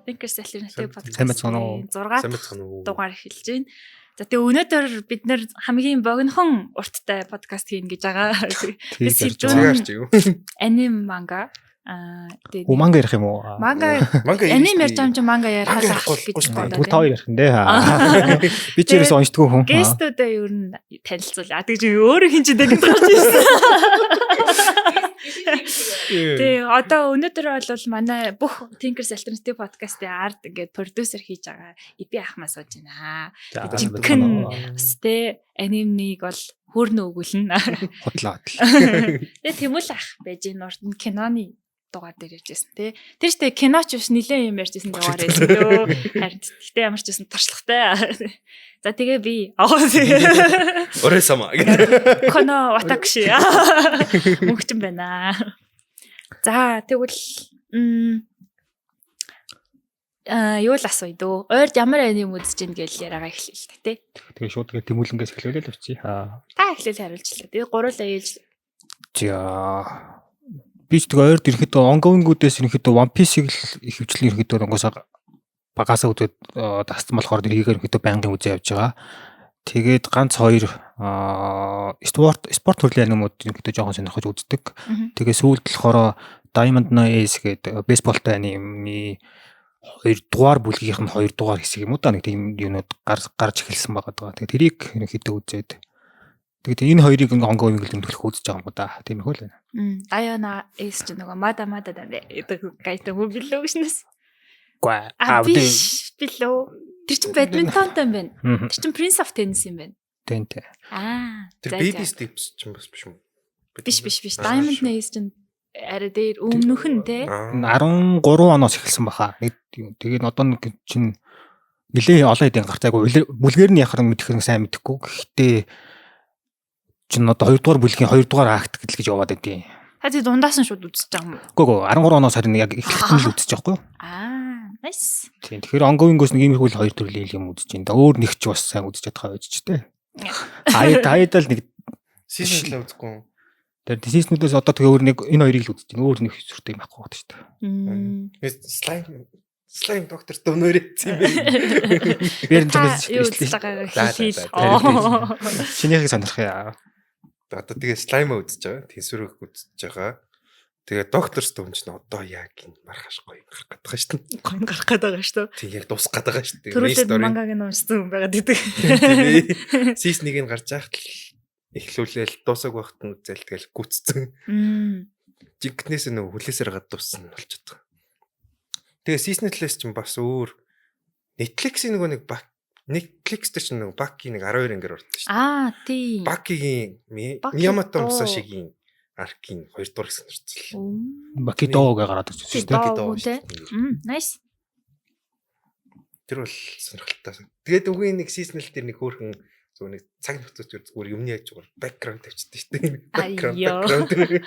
Thinkers Alternative Podcast. Сайн байцгаана уу? 6 дахь Сайн байцгаана уу? дугаар эхэлж байна. За, тэгээ өнөөдөр бид нэр хамгийн богинохон урттай подкаст хийнэ гэж байгаа. Тийм Би ярьж сэдвэн- байгаа. Цагаарч юу? Аним манга. Аа, тэгээ Үу, манга ярих юм уу? Манга Манга аним ярьж байгаа юм чи манга ярихаас Манга ах ярихгүй гэж болохгүй бодоод. Тэгвэл та хоёр ярих нь дээ. Би ч ерөөсөө уншдаггүй хүн. Guest үүдээ ер нь танилцуул. А, тэгж өөрөө хин ч дэ гэж гарч ирсэн. Тэгээ одоо өнөөдөр бол манай бүх Thinkers Alternative Podcast-ийн ард ингээд продюсер хийж байгаа Иби ахмаа сууж байна. Жинхэнэ бас те анимныг бол хөөрнө өгүүлнэ. Худлаа худлаа. Тэгээ Тэмүүл ах байж энэ урд нь киноны дугаар дээр ярьжсэн тий. Тэр ч тэгээ киноч биш, нилээн юм ярьжсэн дугаар байсан дөө. Харин гэхдээ ямар ч байсан туршлагатай. За, тэгээ би аа тэгээ Орой сама. Коно ватакши мөнгөчн байна. За, тэгвэл юу л асууя дөө. Ойрд ямар аним үзэж гин гэж яриагаа эхлэе л та тий. Тэгээ шууд тэгээ Тэмүүлэнгээс эхлүүлээ л авчи. Аа. Та эхлээл хариулчлаа. Тэгээ гурлаа ээлж. За. Би ч тэгээ ойрд ерөнхийдөө ongoing-үүдээс ерөнхийдөө One Piece-ийг л ихэвчлэн ерөнхийдөө онгоосаа багасаа үзээд дассан болохоор тэрийг ерөнхийдөө байнгын үзээ явж байгаа. Тэгээд ганц хоёр спорт төрлийн анимууд ерөнхийдөө жоохон сонирхож үздэг. Тэгээ сүүлд болохоор Diamond No Ace гэдэг бейсболтой анимны хоёр дугаар бүлгийнх нь хоёр дугаар хэсэг юм уу да, нэг тийм юунууд гарч эхэлсэн байгаа даа. Тэгээ тэрийг ерөнхийдөө үзээд, тэгээд энэ хоёрыг ингээ ongoing л төлөх үзэж байгаа юм да. Тийм их үл байна. Даяна Ace ч нөгөө мада мада да гэдэг гайтай мөн билүү гэснээс. Гүа. А, биш билүү. Тэр чин бадминтонтой юм байна. Тэр чин Prince of Tennis юм байна. Тэн тэ. Аа. Тэр За, Baby за. Steps ч юм бас биш юм. Биш, биш, биш. Diamond Ace чин арай дээр өмнөх нь те. 13 оноос эхэлсэн баха. Нэг тэгээд одоо нэг чин нэлээ олон хэдийн гарцаагүй бүлгээр нь яхаар мэдэх нь сайн мэдэхгүй. Гэхдээ чин одоо 2 дугаар бүлгийн 2 дугаар акт гэж яваад байдیں۔ Та тий дундаас нь шууд үзэж байгаа юм уу? Үгүй ээ, 13 оноос харин яг эхлэхэд нь л үзэж байгаа байхгүй юу? Аа, nice. Тийм. Тэгэхээр ongoing-оос нэг иймэрхүү л хоёр төрлийн юм үзэж байна. Да, өөр нэг ч бас сайн үзэж чадхаа байж ч тээ. Аяд л нэг Season л үзэхгүй. тэр season-үүдээс одоо тэгээ өөр нэг энэ хоёрыг л үзэж байна. Өөр нэг сүртэй юм байхгүй байна шүү дээ. Slime Doctor Stone ийцэн юм бэ. Би ярин Та ч юу үзэж байгаагаа За, за, хэл. за, Чинийхийг сонирхъя. Одоо тэгээ Slime үзэж байгаа. Тэнсвэрэг үзэж байгаа. Тэгээ Doctor Stone ч н одоо яг энэ маргааш гоё гарах гээд байгаа шүү дээ. Гоё гарах гээд байгаа шүү дээ. Тийм, яг дуусах гээд байгаа шүү дээ. Төрүүлээд мангаг нь уншсан хүн байгаад идэг. Season 1 нь гарч яхад л эхлүүлээл дуусаг байхад нь үзэл тэгэл гүцсэн. Жигнээс нөгөө хүлээсээр гад дууссан болчиход байгаа. Тэгээ season талаас чинь бас өөр Netflix-ийн нөгөө нэг бак Netflix дээр чинь нөгөө Баки нэг 12 ангиар орсон шүү дээ. Аа, тийм. Бакигийн Баки Миямото доо. Мусашигийн arc-ийн 2 дугаар хэсэг орсон. Баки доо гэж гараад ирсэн шүү дээ. Доо доо үү, те? шүү дээ. Nice. Тэр бол сонирхолтой. Тэгээд үгийн нэг seasonal дээр нэг хөөрхөн зүгээр нэг цаг нөхцөд зүгээр юмны яаж зүгээр background тавьчихдаг шүү дээ. Background Айё. background.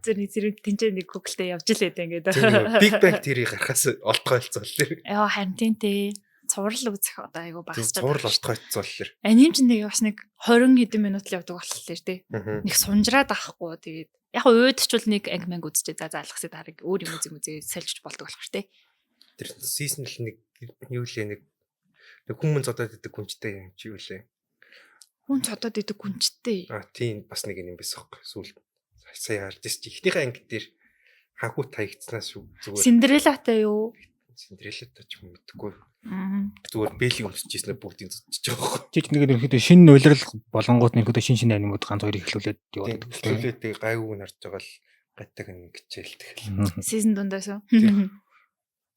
Зүр нэг зэрэг тэнцээ нэг Google-тэй явж лээ дээ ингээд. Тэр нэг Big Bang Theory гарахаас олдгойлцоол тэр. Яа, харин тийм те. Цуврал үзэх одоо айгу багасч. Цуврал олдгойлцоол тэр. Аним ч нэг бас нэг 20 хэдэн минут л явдаг болохоор те. Аа. Нэг сунжраад авахгүй, тэгээд яг уйдчвал нэг анги манг үзчихээ, за залгасыг дараг өөр юм үзэг үзээ сольж болдог болохоор те. Тэр seasonal нэг юу лээ, нэг нэг хүмүүн зодоод идэг күнчтэй юм чи юу лээ. Хүн цодоод идэг гүнчтэй. А, тийм, бас нэг юм байсан хөөе. Сүүл сая харж ирсэн чи эхнийхээ анги дээр хагуу таягдсанаас шүү зүгээр. Синдерелатай юу? Синдерелатай ч юм мэдэхгүй. Мм. Зүгээр бэлэг өмсөж ирсэн бүгдийг зодчихж байгаа хөөе. Чи ч нэг ерөнхийдөө шинэ улирал болонгууд нь ерөнхийдөө шин шин анимууд ганц хоёрыг эхлүүлээд яваад Тийм, байдаг шүү дээ. эхлүүлээд тэгээ гайгүй нь харж байгаа л гайтаг нэг хичээл тэгэл. Season дундаас уу? Тийм.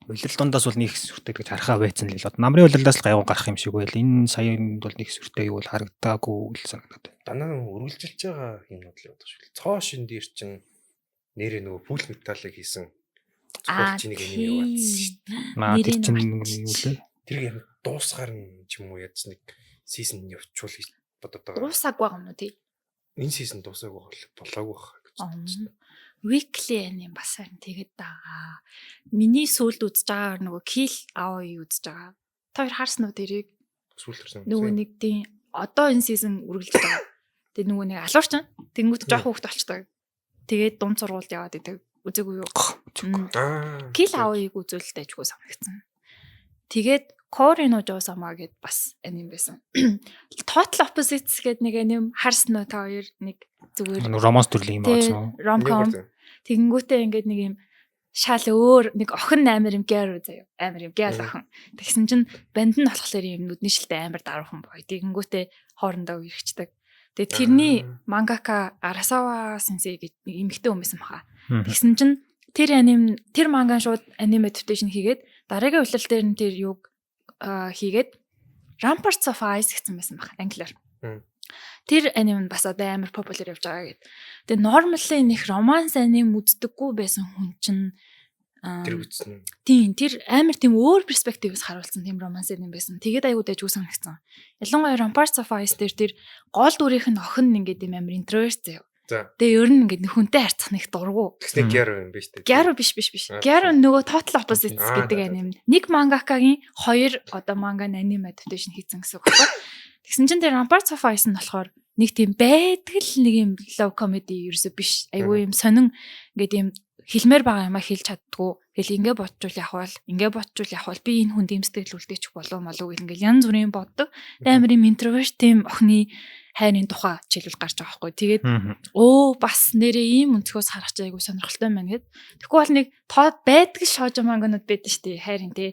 Улирал дундаас бол нэг сүртэй гэж харахаа байцсан л л. Намрын улирлаас л гайгүй гарах юм шиг байл. Энэ саяын бол нэг сүртэй юу бол харагдаагүй л санагдаад байна. Данаа нэг үргэлжилж байгаа юмнууд л явдаг шүү. Цоо шин дээр чинь нэрээ нөгөө Full Metal-ыг хийсэн Аа, зохиолч нэг юм яваадсан шүү дээ. Маа, тэр Нэрийг чинь нь нэг юу лээ. Тэр юм дуусгаар нь ч юм уу яаж нэг season явуучвал гэж бодод байгаа. Дуусаагүй байгаа юм уу тий? Энэ season дуусаагүй болоогүй байх гэж бодож байна. Weekly аним бас харин тэгээд байгаа. Миний сүүлд үзэж байгаа нөгөө Kill Aoi үзэж байгаа. Та хоёр харсан уу тэрийг? Сүүлд харсан. Нөгөө нэг тийм одоо энэ season үргэлжлэж байгаа. Тэгээ нөгөө нэг алуурчин тэнгүүт жоох хүүхд болчтой. Тэгээд дунд сургуульд яваад идэг. Үзээгүй юу? Аа. Kill Aoi-г үзүүлэлт айжгүй санагдсан. Тэгээд Kori no Ojou-sama гэд бас аним байсан. Total Opposites гэд нэг аним харсан уу та хоёр нэг зүгээр Нэг romance төрлийн юм байна. Rom-com. Тэгэнгүүтээ ингээд нэг юм шал өөр нэг охин амар юм гяру заяа. Амар юм гял охин. Тэгсэн чинь банд нь болохоор юм нүдний шилтэй амар даруухан бой. Тэгэнгүүтээ хоорондоо үерхчдэг. Тэгээ тэрний мангака Арасава сенсей гэж нэг эмэгтэй хүн байсан баха. Тэгсэн чинь тэр аним тэр манган шууд аним adaptation хийгээд дараагийн улирал дээр нь тэр юг хийгээд Ramparts of Ice гэсэн байсан баг англиар. Тэр аним нь бас одоо амар popular явж байгаа гэд. Тэгээ normally нэх romance аним үздэггүй байсан хүн чинь тэр үзсэн. Тийм, тэр амар тийм өөр перспективээс харуулсан тийм romance аним байсан. Тэгээд аягүй дайжгүй санагдсан. Ялангуяа Ramparts of Ice дээр тэр гол дүрийнх нь охин ингээд юм амар introvert заяа. Тэгээ ер нь ингээд хүнтэй харьцах нэг дургу. Тэгснэ Gyaru юм биш үү? Gyaru биш биш биш. Gyaru нөгөө Total Opposites гэдэг аним. Нэг мангакагийн хоёр одоо манга аним adaptation хийсэн гэсэн үг байхгүй. Тэгсэн чинь тэр Ramparts of Ice нь болохоор нэг тийм байдаг л нэг юм love comedy ерөөсөө биш. Айгүй юм сонин ингээд юм хэлмээр байгаа юмаа хэлж чаддгүй. Тэгэл ингээ бодчвол явах бол, ингээ бодчвол явах бол би энэ хүнд ийм сэтгэл үлдээчих болов молов гэл ингээл янз бүрийн боддог. Амар юм introvert тийм охины хайрын тухай жишээлбэл гарч байгаа байхгүй. Тэгээд өө бас нэрээ ийм өнцгөөс харах чи айгүй сонирхолтой байна гэд. Тэгэхгүй бол нэг тоод байдаг шоожо манганууд байдаг шүү дээ хайрын тий.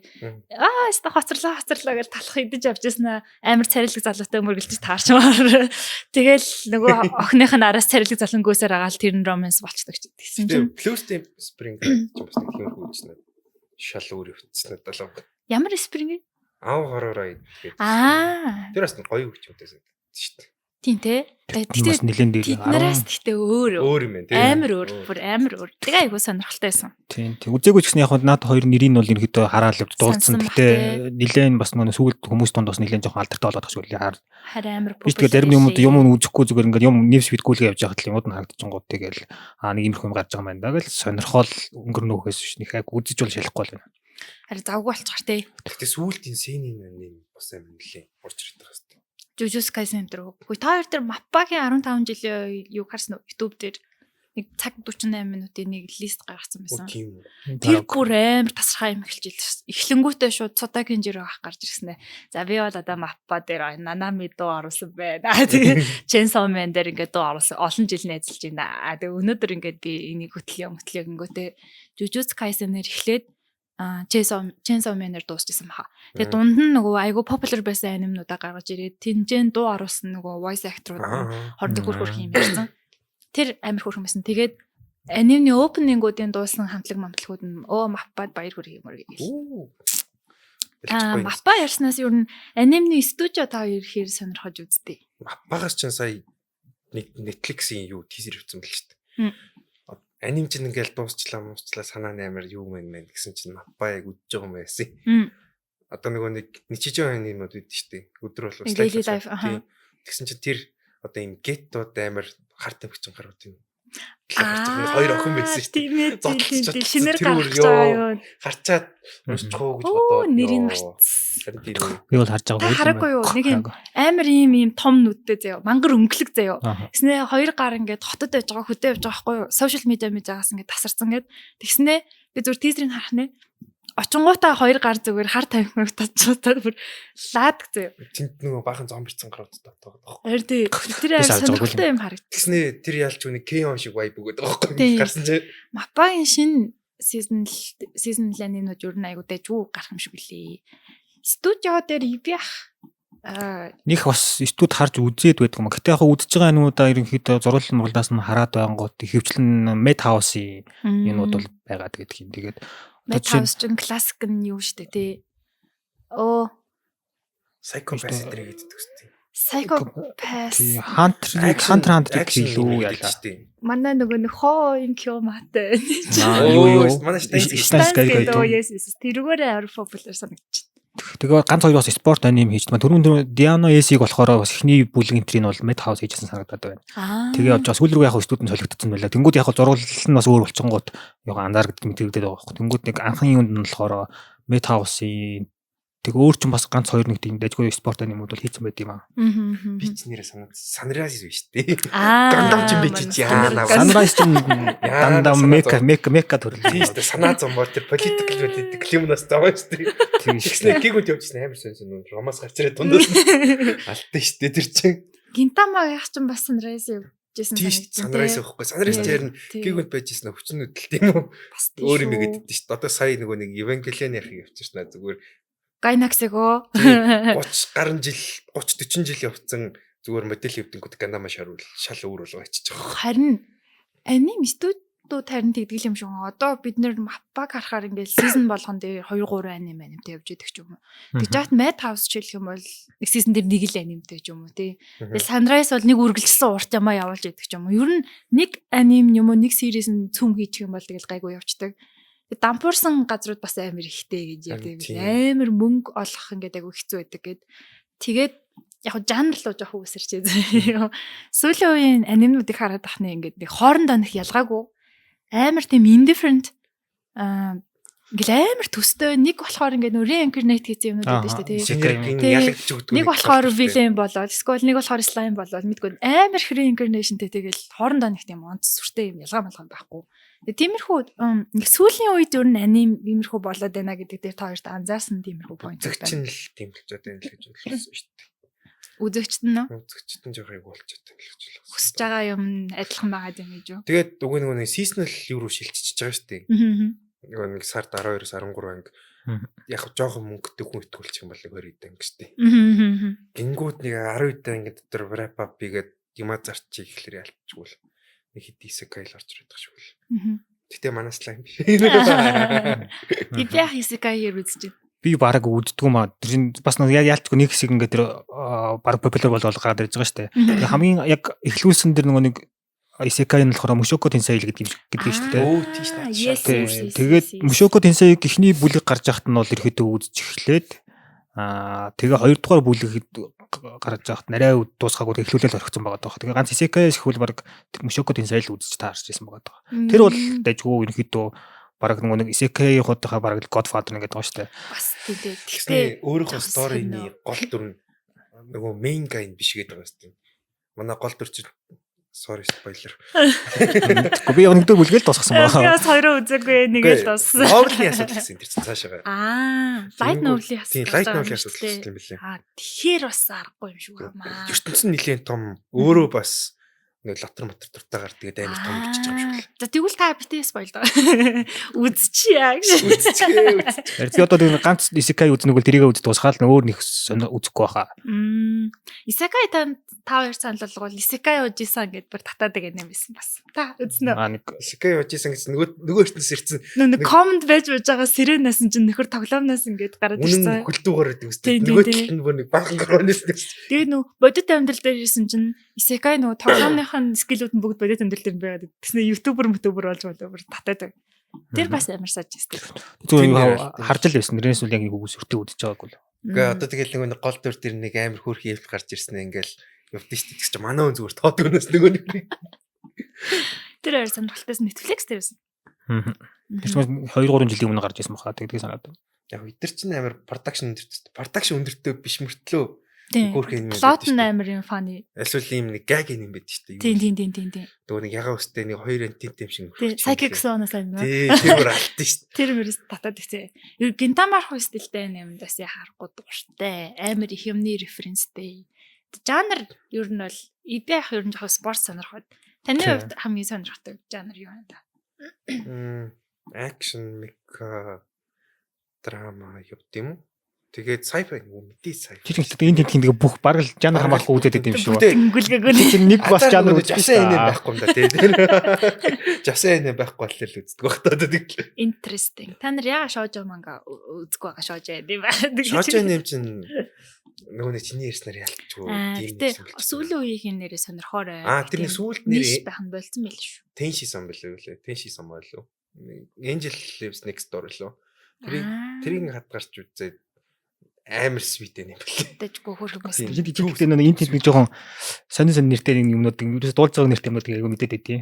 Аа өстө хоцорлоо хоцорлоо гэж талах идэж явж байснаа амар царилэг залуутай мөргөлдөж таарчмаар. Тэгэл нөгөө охиных нь араас царилэг залуугүйсээр агаал тэр нь romance болчдөг чи. Тэгсэн чинь Blue Steam Spring гэж бас нэг тиймэрхүү үзсэн. Шал өөр өвцсөн надад. Ямар spring? Ав хоророо гэдэг. Аа. Тэр бас гоё хөгжимтэй байсан шүү дээ. Тийм те. Тэгтээ нэлээд дээр тэднээс тэгтээ өөр өөр юм байна тийм. Амар өөр, бүр амар өөр. Тэгээ айгуу сонирхолтой байсан. Тийм тийм. Үзээгүй ч гэсэн яг наад хоёр нэрийг нь бол ерөнхийдөө хараал явж дуулсан. Тэгтээ нэлээд бас нөгөө сүүлд хүмүүс дунд бас нэлээд жоохон алдартай болоод тах шиг үлээ. Харин амар биш. Тэгээ зарим юмуд юм үзэхгүй зүгээр ингээд юм нэвс бидгүүлгээ явж байхад л юмуд нь харагдчихгууд тэгэл аа нэг иймэрхүү юм гарч байгаа юм байна да гэл сонирхол өнгөрнөөхөөс биш нэг яг үзэж бол шалахгүй л байна. Харин завгүй болчихор тий. Тэгтээ сүүлд энэ сценийн нэм бас амар нэлээд урж ирдэг хэвээр. Jujutsu Kaisen энэ рүү. Үгүй та хоёр тэр Mappa-гийн 15 жилийн юг харсан уу? YouTube дээр нэг цаг 48 минутын нэг list гаргацсан байсан. Тийм үү. Тэр бүр амар тасархай юм эхэлж илсэн. Эхлэнгүүтээ шууд Цутагийн жирүү ах гарч ирсэн ээ. За би бол одоо Mappa дээр Нанами дуу оруулсан байна. Тэгээ Chainsaw Man дээр ингээд дуу оруулсан. Олон жил найзалж байна. Тэгээ өнөөдөр ингээд би энийг хөтлөё мөтлөё гингүүтээ Jujutsu Kaisen-ээр эхлээд Chainsaw Man-ээр дуусчихсан баха. Тэгээ дунд нь нөгөө айгу popular байсан анимнуудаа гаргаж ирээд тэнцэн дуу оруулсан нөгөө voice actor-ууд хоорондоо хөр хөр юм ярьсан. Тэр амар хөөрхөн байсан. Тэгээд анимны opening-уудын дуусан хамтлаг мамтлагууд нь өө Mappa-д баяр хүргэе юм гэл. Mappa ярьснаас ер нь анимны студио та хоёр ихээр сонирхож үзтээ. Mappa-гаас ч сая нэг Netflix-ийн юу teaser явуулсан байл шүү дээ. Аним чинь ингээл дуусчлаа муусчлаа санаа амар юу мэн мэн гэсэн чинь Mappa яг үдэж байгаа юм байсан. Одоо нөгөө нэг Ничижоо анимууд үүдэн шүү дээ. Өдөр бол Daily Life аха. Тэгсэн чинь тэр одоо юм геттууд амар хар тамхичин гарууд юм. Хоёр охин байсан шүү дээ. Тийм ээ. Шинээр гарч байгаа юу. Харчаад уншчих уу гэж бодоод. Нэрийг мартсан. Би бол харж байгаа. Хараагүй юу. Нэг юм амар ийм ийм том нүдтэй заяа. Мангар өнгөлөг заяа. Тэгснэ хоёр гар ингээд хотод байж байгаа хөдөө явж байгаа байхгүй юу. Social media медиагаас ингээд тасарсан гээд. Тэгснэ би зүгээр teaser-ийг харах нэ. Очингуудаа хоёр гар зүгээр хар тамхи татчихтаа бүр лаадаг заяа. Тэнд нөгөө баахан зомбирцсан гарууд татдаг байхгүй. Харин тий. Тэр амар сонирхолтой юм харагд. Тэгснэ тэр ялч үний Кейон шиг vibe өгöd байгаа байхгүй. Гарсан чи. Mappa-гийн шинэ season season анимнууд ер нь айгуу дайжгүй гарах юм шиг үлээ. Студио дээр ивях Них бас студ харж үзээд байдаг юм. Гэтэ яг үзэж байгаа анимуудаа ерөнхийдөө зурлал мурлаас нь хараад байнгут ихэвчлэн Madhouse-ийн юмуд бол байгаад гэдэг юм. Тэгээд Madhouse чинь классик нь юу штэ тий. Оо Psycho Pass энэ гэдэг үстэй. Psycho Pass. Hunter Hunter илүү ялаа. Манай нөгөө нэг хоо ин кёматай. Юу юу. Манай Steins Gate yes yes. Тэрүүгээр амар popular санагдчих. Тэгээ ганц хоёр бас спорт аним хийж маа. Түрүүн Diano S-ийг болохоор бас эхний бүлгийн трийн бол Madhouse хийжсэн санагдаад байна. Тэгээ явж байгаа сүүл рүү яг студент солигдсон байлаа. Тэнгүүд яг зурлал нь бас өөр болчингууд яг анзаарэгдэх мэдрэгдээд байгаа байхгүй. Тэнгүүд нэг анхны юунд нь болохоор Madhouse-ийн Тэг өөр чинь бас ганц хоёр нэг тийм дайггүй спорт анимууд бол хийцэн байд юм аа. Би ч нэрээ санаад Sunrise биш үү? Гандам ч юм би чи яана. Sunrise ч дандаа мека мека мека төрөл. Тийм шүү дээ. Санаа зовмоор тэр political political юмнаас зовоо шүү дээ. Тэгснэ гигүүд явжсэн амар сонь сонь ромаас гарч ирээд дундаас алтан шүү дээ тэр чинь. Гинтама яах чинь бас Sunrise явжсэн санагдсан. Sunrise явахгүй. Sunrise тэр гигүүд байж ирсэн хүчин нүдэл тийм үү? Өөр юм игээд шүү дээ. Одоо сая нөгөө нэг Evangelion яхыг явчихсан зүгээр Gainax-ыг өө 30 гаруй жил 30 40 жил явцсан зүгээр модель хэвдэнгүүд Гандама шарвал шал өөр болго ачиж байгаа. Харин аним студиуд харин тэгдэг юм шиг. Одоо бид нэр маппаг харахаар ингээл сизон болгон дээр 2 3 аним анимтай явж идэг ч юм уу. Тэгж яхад Madhouse жишээлх юм бол нэг сизон дээр нэг л анимтай ч юм уу тий. Тэгэл Sunrise бол нэг үргэлжилсэн урт юмаа явуулж идэг ч юм уу. Ер нь нэг аним юм уу нэг series нь цөм хийчих юм бол тэгэл гайгүй явцдаг. Дампуурсан газрууд бас амар ихтэй гэж ярьдаг. Амар мөнгө олох ингээд айгүй хэцүү байдаг гэд. Тэгээд яг жанр руу жоох үсэрчээ. Сүүлийн үеийн анимнуудыг хараад ахны ингээд нэг хоорондоо нэг ялгаагүй амар тийм indifferent ингээл амар төстэй нэг болохоор ингээд нөө reincarnate хийсэн юмнууд байдаг шүү дээ тий. Нэг болохоор villain болоод эсвэл нэг болохоор slime болоод мэдгүй амар их reincarnationтэй тэгэл хоорондоо нэг тийм онц сүртэй юм ялгаа малгай байхгүй. Тэгээ тиймэрхүү нэг сүүлийн үед ер нь аним иймэрхүү болоод байна гэдэг дээр та хоёрт анзаарсан тиймэрхүү point байна. Үзэгч нь л тийм болчиход байна л гэж ойлгосон шүү дээ. Үзэгчд нь нөө? Үзэгчд нь жоох айгу болчиход байна л гэж ойлгосон. Хүсэж байгаа юм адилхан байгаа юм гэж юу? Тэгээд уг нэг seasonal юу руу шилжчихэж байгаа шүү дээ. Нөгөө нэг сард 12-оос 13 анги яг жоохон мөнгөтэй хүн итгүүлчих юм бол нэг 20 анги шүү дээ. Гингүүд нэг 10 анги дотор wrap up хийгээд юмаа зарчих гэхлээр ялчгүй л нэг хэд isekai л орж ирээд байгаа шүү л. Гэтэ манай слайм биш. Би яг isekai хэр үзэж байна. Би бараг үздэггүй маа. Тэр чинь бас нэг яалтчгүй нэг хэсэг ингээд тэр бараг популяр болол гараад ирж байгаа шүү дээ. Тэгээ хамгийн яг эхлүүлсэн тэр нөгөө нэг Isekai нь болохоор Mushoku Tensei л гэдэг юм шүү дээ. Өө тийш наач. Тэгээд Mushoku Tensei эхний бүлэг гарч яхад нь бол ерөөдөө үзэж эхлээд тэгээ хоёрдугаар бүлэг гарч яхад нарай дуусгаагүй эхлүүлэл орхисон байгаа даа. Тэгээ ганц Isekai-с эхүүл бараг Mushoku Tensei л үзэж таарч ирсэн байгаа даа. Тэр бол дайггүй ерөөдөө бараг нөгөө нэг Isekai-ийнхаа бараг Godfather гэдэг байгаа шүү дээ. Бас тийм. Гэхдээ өөрийнхөө story-ны гол дүр нь нөгөө main guy биш гэдэг байгаа шүү дээ. Манай гол дүр чинь sorry spoiler. Тэгэхгүй би яг нэгдүгээр бүлгээл дуусгасан байна. Би бас хоёроо үзээгүй нэг л дууссан. Novel-ийн асуудал гэсэн тэр чинь цаашаа. Light novel-ийн асуудал. Тийм, light novel-ийн асуудал гэсэн юм билээ. Тэгэхээр бас аргагүй юм шиг байна. Ертөнц нь нэлээд том. Өөрөө бас нэг лотер мотор дуртайгаар тэгээд амар том бичиж байгаа юм шиг л. За тэгвэл та битээ spoil доо. Үзчихье гэж. Үзчихье. Би одоо тэр ганц isekai үзнэг бол тэрийгэ үз дуусгаад л өөр нэг үзэхгүй байхаа. Isekai та хоёр санал болгол isekai ужисан гэдээ бүр татаадаг юм байсан бас. Та үзнэ. Нэг isekai ужисан гэж нөгөө ертөнцөөс ирсэн. Нэг коммент байж байж байгаа сиренаас нь чинь нөхөр тоглоомноос ингээд гараад ирсэн. Үнэн хөлдүүгээр байдаг үстэй. Нөгөө талд нь бүр нэг баахан гараанаас. Тэгээ нөө бодит амьдрал дээр ирсэн чинь isekai нөгөө тоглоомных нь скиллүүд нь бүгд бодит амьдрал дээр байгаад тэгснэ ютубер мөтөбөр болж болоо бүр татаадаг. Тэр бас амар саж өстэй. Зүгээр харж л байсан. Нэрээс үл яг нэг үгс өртөө үзэж байгаагүй л. Үгүй одоо тэгэл нэг гол дүр дээр нэг амар хөөрхөн эвл гарч ирсэн ингээл явдсан шүү дээ. Тэгс чи манай хүн зүгээр тоод өгнөөс нөгөө нэг. Тэр хоёр сонирхолтойс Netflix дээр байсан. Тэр чинь 2 3 жилийн өмнө гарч ирсэн баха. Тэгдэг санаад. Яг эдгээр чинь амар production өндөртэй. Production өндөртэй биш мөртлөө хөөрхөн юм байдаг. Plot нь амар юм funny. Эсвэл ийм нэг gag юм байдаг шүү дээ. Тийм. Нөгөө нэг ягаа өстэй нэг хоёр антинт юм шиг. Psychic Zone-оос амин. Тийм, тэр бүр алтан шүү дээ. Тэр мөрөөс татаад ихтэй. Гинтамар стилтэй юм даас харахгүй дуртай. Амар их юмны референстэй. Жанр ер нь бол иби ах ер нь жоохон спорт сонирхоод. Таны хувьд хамгийн сонирхдаг жанр юу вэ та? Action, mecha, драма явд юм уу? Тэгээд sci-fi нөгөө мэдээ sci-fi. Тэр ихтэй энэ тентхийн тэгээ бүх бараг л жанр хамаарахгүй үзээд байт юм шүү. Тэнгүлгээгүй. Тэр нэг бас жанр үзсэн юм байхгүй юм да тий. Жасан энэ байхгүй бол л үздэг баг та тэгэл. Interesting. Та нар яага шоужо манга үзэхгүй байгаа шоужо юм ба. Шоужо юм чинь нөгөө нэг чиний ярьснаар ялчгүй тийм. Гэтэ сүүлийн үеийн нэрээ сонирхоорой. Тэр нэг сүүлд нэрээ байх нь болцсон байл шүү. Tenshi сон билүү лээ. Tenshi сон байлуу. Angel Lives Next Door лөө. Тэрийг хадгарч үзээд амар sweet юм билээ. Дэжгүй хөөрхөн байсан. Жижиг нэг энэ тэнд нэг жоохон сонин сонин нэртэй нэг юмнууд ерөөсө дуулж байгаа нэртэй юмнууд айгүй мэдээд байдیں۔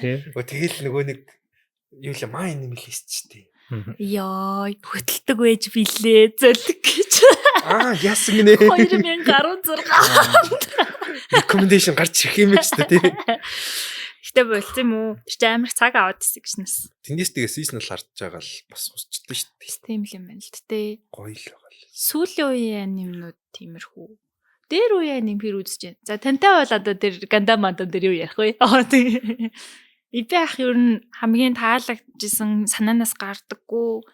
Тэ. Өө тэгэл нөгөө нэг юу лээ маа энэ мэлээс ч тий. Йоо, хөтэлдэг байж билээ зөлг гэж. Аа, яасан гинэ. 2016. Recommendation гарч ирэх юм байна шүү дээ, тий. Гэтэ болцсон юм уу? Тэр чинь амар цаг аваад ирсэн гэж нас. Тэндээс тэгээ season л харж байгаа л бас усчдээ шүү дээ. Тийм л юм байна л тэ. Гоё л байгаа л. Сүүлийн үеийн анимнууд тиймэрхүү. Дээр үеийн аним хэр үзэж байна. За тантай бол одоо тэр Гандам мандам дээр юу ярих вэ? Аа тийм. Ибэ ах ер нь хамгийн таалагдчихсан санаанаас гардаггүй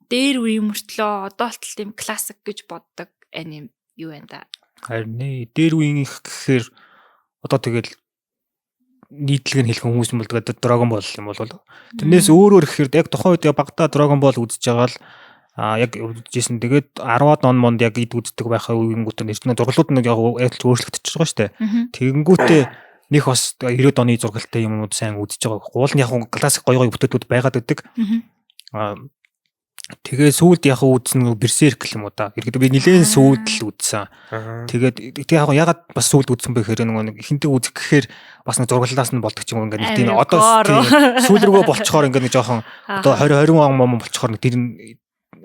дээр үе мөртлөө одоо болтол тийм классик гэж боддог аним юу байна да? Харин нэ дээр үеийнх гэхээр одоо тэгэл нийтлэг нь хэлэх хүмүүс юм бол тэгээд Dragon Ball юм бол тэрнээс өөрөөр гэхээр яг тухайн үед багада Dragon Ball үзэж байгаа л яг үзэжсэн. Тэгээд 10-аад он монд яг ид үздэг байхаа үеингүүтээ нэртнэ зураглууд нь яг яг л өөрчлөгдөж байгаа шүү дээ. Тэгэнгүүтээ нэх бас 90-ад оны зургалтай юмнууд сайн үзэж байгаа. Гуул нь яг классик гоё гоё бүтээлүүд байгаад байдаг. Тэгээ сүүлд яг үзсэн нь Berserk юм уу да. Ерөөдөө би нилээн сүүлд л үзсэн. Тэгээд тэг яг ягаад бас сүүлд үзсэн бэ гэхээр нөгөө нэг ихэнхдээ үзэх гэхээр бас нэг зураглалаас нь болдог ч юм уу ингээд нэг тийм одоо сүүл рүүгээ болцохоор ингээд нэг жоохон одоо 20 20 он мом болцохоор нэг тэр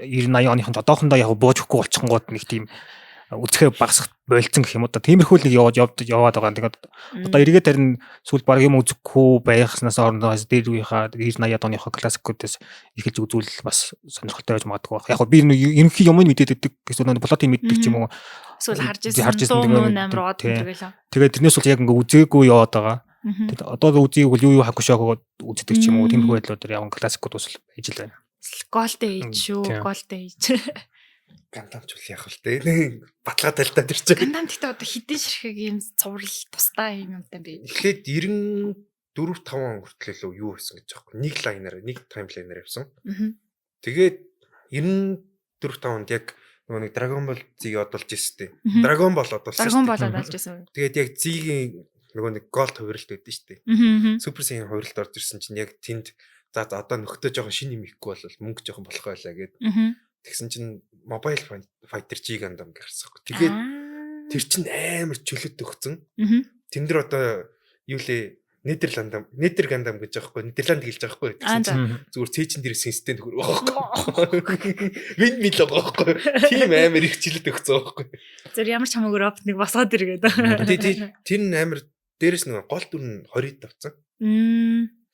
90 80 оныхон одоохондоо яг бууж өгөхгүй болчихонгууд нэг тийм үзэхээ багасах болцсон гэх юм уу да. Тиймэрхүү л нэг яваад яваад байгаа. Тэгээд одоо эргээд харин сүүл баг юм үзэхгүй байхснаас орондоо дээр үеийнхаа 90 80-ад оныхоо классикуудаас эхэлж үзвэл бас сонирхолтой байж магадгүй байх. Яг би ерөнхий юм мэдээд өгдөг гэсэн нэг плотын мэддэг ч юм уу. Эсвэл харж ирсэн дуу амар од тэгэл. Тэгээд тэрнээс бол яг ингээ үзээгүй яваад байгаа. Тэгээд одоо л үзээг бол юу хакушааг үздэг ч юм уу. Тиймэрхүү байдлуудаар яг классикууд бас байж л байна. Golden Age шүү, Golden Age. Гандам ч үл яах вэ те. Баталгаа талдаа тэр чинь. Гандам гэхдээ одоо хэдэн ширхэг юм цуврал тусдаа юм юмтай бэ. Эхлээд 94 5 он хүртэл лөө юу байсан гэж аахгүй. Нэг лайнаар, нэг таймлайнаар явсан. Тэгээд 94 5 онд яг нөгөө нэг Dragon Ball Z одолж ирсэн те. Dragon Ball одолсон. Dragon Ball одолж ирсэн. Тэгээд яг Z-ийн нөгөө нэг Gold хувиралт байдсан шүү дээ. Super Saiyan хувиралт орж ирсэн чинь яг тэнд за одоо нөхдөж жоохон шинэ юм ихгүй бол мөнгө жоохон болох байлаа гэд. Тэгсэн чинь Mobile Fighter G Gundam гарсан. Тэгээд тэр чинь амар чөлөөт өгцөн. Тэн дээр одоо юу лээ Нидерланд Нидер Гандам гэж байгаа хгүй Нидерланд гэлж байгаа хгүй. Тэгсэн чинь зүгээр цээжин дээр сэнстэй нөхөр байгаа хгүй. Вин мил байгаа хгүй. Тийм амар их чөлөөт өгцөн байгаа хгүй. Зөв ямар ч хамаагүй робот нэг босгоод иргээд. Тий тэр нь амар дээрэс нэг гол дүр нь 20 давцсан.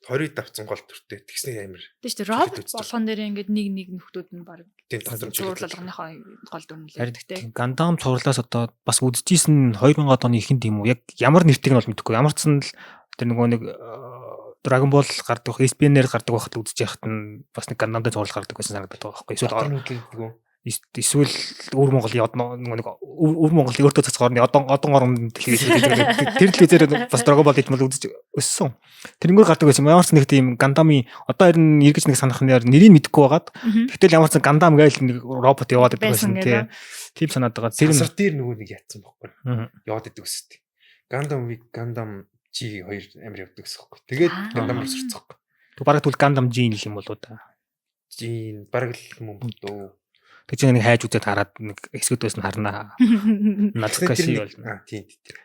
20 давцсан гол дүртэй. Тэгсний амар. Тийм шүү дээ. Робот болгон дээр ингээд нэг нэг нөхдүүд нь баг тийм дотор цуврал болгоныхоо гол дүр нь л байдаг тийм. Гандам цувралаас одоо бас үзчихсэн 2000-ад оны ихэнд юм уу? Яг ямар нэртэйг нь бол мэдэхгүй. Ямар ч сан л тэр нөгөө нэг Dragon Ball гардаг, SPN-ээр гардаг байхад үзэж яхад нь бас нэг Гандамтай цуврал гардаг байсан санагдаад байгаа байхгүй. Эсвэл өвөр Монголын нэг өвөр Монголын өөртөө цацгаар нь одон орон телевиз тэр телевизээр бас Dragon Ball гэж мэл үзэж өссөн. Тэрнгээр гардаг байсан. Ямар ч нэг тийм Гандамын одоо харин эргэж нэг санах нь нэрийг мэдэхгүй байгаад тэгтэл ямар ч Гандам гээл нэг робот яваад байдаг байсан тий. Тийм санаад байгаа. Тэр сар дээр нөгөө нэг ятсан байхгүй. Яваад идэг өсөд. Гандам V Гандам G хоёр амар явдаг гэсэн байхгүй. Тэгээд Гандам руу сөрцөхгүй. Тэг бараг тэгвэл Гандам G л юм болоо да. G бараг л мөн дөө. Тэг чи нэг хайж үзээд хараад нэг хэсгүүдээс нь харнаа. Нацкаши болно. Тийм тийм.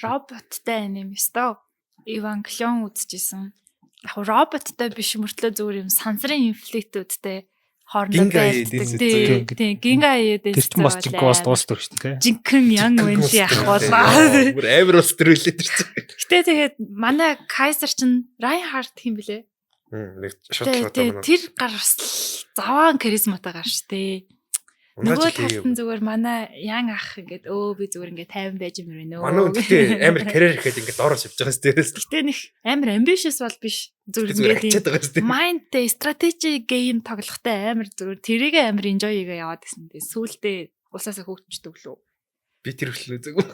Роботтай аним ёстой. Евангелион үзчихсэн. Яг роботтой биш мөртлөө зүгээр юм сансрын инфлектүүдтэй хоорондоо байлддаг. Тийм, Гинга аяад Тэр чинь бас жинхэнэ бас дуустдаг шүү дээ. Жинхэнэ ян үнли ах болоо. Бүр амар ус төрүүлээ тэр чинь. Гэтэ тэгээд манай Кайзер чинь Райнхард хэм блэ? Нэг шууд тэр гар бас заваан харизматай гар шүү дээ. Нөгөө талд нь зүгээр манай ян ах ингээд өө би зүгээр ингээд тайван байж юм байна өө. Манай үнэхээр амар карьер ихэд ингээд доороос явж байгаа стерээс. Гэтэ нэг амар ambitious бол биш. Зүгээр ингээд mindтэй strategy game тоглохтой амар зүгээр тэрийг амар enjoy хийгээ яваад гэсэн. Тэгээ сүүлдээ улсаасаа хөөгчдөг лүү. Би тэр хүртэл үзээгүй.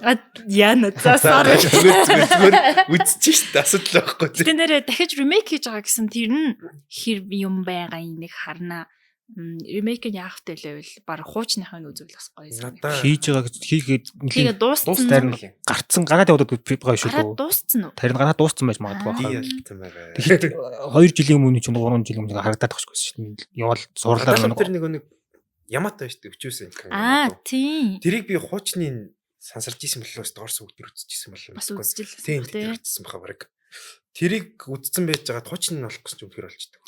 Яна за sorry. Зүгээр үзчихэж шүү дээ. Асуудал байхгүй. Гэтэ нэрээ дахиж remake хийж байгаа гэсэн тэр нь хэр юм байгаа юм нэг харнаа. Ремейк нь яах вэ лээвэл баг хуучныхаа нь үзвэл бас гоё санагдав. Хийж байгаа гэж хийгээд хийгээд дууссан. Гарцсан гараад яваад байгаа шүү дээ. Гараад дууссан уу? Тарин гараад дууссан байж магадгүй байна. Байгаа. 2 жилийн өмнө ч 3 жилийн өмнө харагдаад байгаа шүү дээ. Яваал зурлаар нэг тэр нэг Ямато шүү дээ өчөөсөн. Аа тийм. Тэрийг би хуучны сансарж исэн болоос доорс бүгд үзчихсэн болов. Бас үзчихсэн. Тийм тэр үзсэн баха баг. Тэрийг үзсэн байж байгаа хуучны нь болох гэсэн ч үнэхээр болчдөг.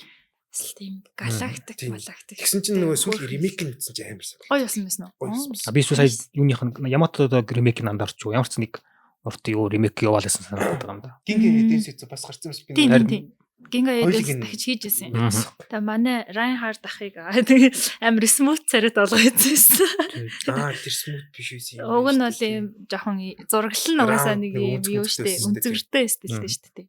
Бас тийм галактик галактик. Тэгсэн чинь нөгөө сүүл remake нь үзсэн чинь амар сонирхолтой. Гоё болсон байсан уу? Гоё болсон байсан. А би сая юуных нь Ямато remake нь андарч юу. Ямар ч нэг урт юу remake яваалсан санагдаад байгаа юм да. Ginga Eden's бас гарсан юм би. Тийм тийм. Ginga Хоёулыг Eden's нь- дахиж хийж исэн. Тэгээ манай Reinhard ахыг тэгээ амар smooth царайд болгоо хийсэн. Аа тэр smooth биш байсан юм. Уг нь бол ийм жоохон зураглал нь угаасаа Round нэг нэг ийм юу штэ өнцгөртэй өнцгөртэй стилтэй штэ тий.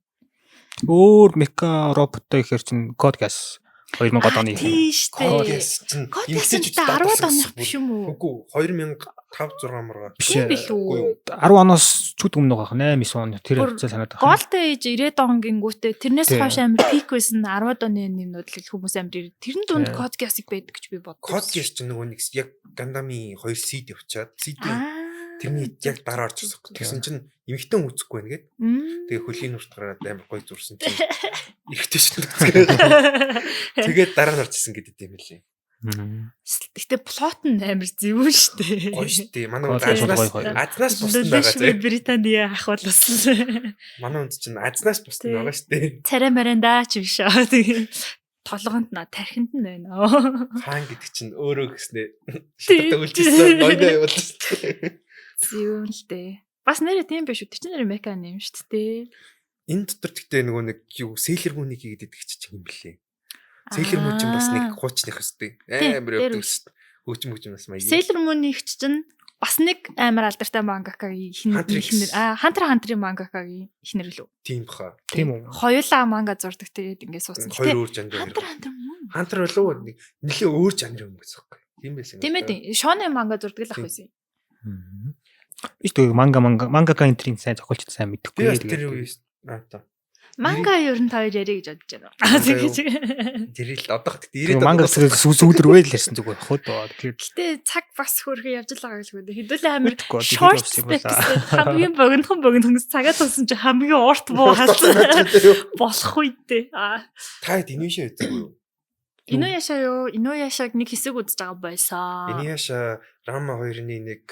Өөр mecha роботтой гэхэр чинь Code Geass 2000 оны их. Тийм штэ. Code Geass чинь Code Geass нь 10 оных биш юм уу? Үгүй 2005 6 маргаа. Биш. Тийм билүү? 10 оноос чүд өмнө байгаа 8 9 он тэр Бүр хэвцээ санаад байгаа. Golden Age 90-ад он гингүүтээ тэрнээс Тий. хойш амар peak байсан 10-ад оны нэмнүүд л хүмүүс амар ирд. Тэрэн дунд Тий. Code Geass-ыг байдаг гэж би боддог. Code Geass чинь нөгөө нэг яг Gundam-ийн 2 seed явчаад seed-ийн Аа. тэрний яг дараа орж ирсэн. Тэгсэн чинь эмэгтэн үзэхгүй байна гэд. Тэгээ хөлийн нүрт гараад амар гоё зурсан чинь эрэгтэй шин үзгээ. Тэгээд дараа нь орж ирсэн гэдэг юм лээ. Гэтэ plot нь амар зөвүүн штэ. Гоё штэ. Манай хүнд Code Geass азнаас гоё гоё. азнаас бусна байгаа Лөлөшгүй зэ. Британи ах бол бас Манай хүнд чинь азнаас бусна Тий. байгаа штэ. царай марандаа ч биш аа. Тэгээ толгонд на тархинд нь байна. Хаан гэдэг чинь өөрөө гэснээ Тий. шатаа үлжсэн ноёно явуулсан штэ. Зөвүүн л дээ. Бас нэрээ тийм биш үү? Тэр чинь нэрээ мекан юм шүү дээ. Энэ дотор гэхдээ нөгөө нэг юу Sailor Moon-ыг хийгээд идэх чинь юм блээ. Sailor Moon чинь бас нэг хуучных өстэй. Тий, Амар дээр явдаг шүү дээ. Хөөчм хөөчм бас маяг. Sailor Moon-ийн ихч чинь бас нэг амар алдартай мангакагийн Hunter x. ихнэр аа Hunter x Hunter-ийн мангакагийн ихнэр лүү. Тийм баха. Тийм үү? Хоёулаа манга зурдаг тэгээд ингээд суусан. Хоёр өөр жанрын. Hunter x Hunter мөн. Hunter болов нэг нэлээ өөр жанрын юм гэсэн юм. Тийм байсан. Тийм ээ. Шонен манга зурдаг л ах Тийм. байсан. Би ч тэгээ манга манга мангага энтрийн сайн зохиолч сайн Би мэдэхгүй. бас тэр үе аа та. Манга ер нь та хоёр яриа гэж бодож байна. Аа Манга юу? тэгэж. Тэр л одоох Тэгээ тэгтээ 90-ад манга сүүл рүү л ярьсан зүгээр хөө доо. Тэгэхээр Гэтэ цаг бас хөрхөн явж л байгаа гэлгүй. Хэдүүлээ амар мэдэхгүй short steps хамгийн богинохон богинохон цагаа тулсан чи хамгийн урт буу халсан болох үедээ. Аа. Та хэд Инуяша үзээгүй юу? Инуяша юу? Инуяшаг нэг хэсэг үзэж байгаа байсан. Инуяша Рама 2-ны нэг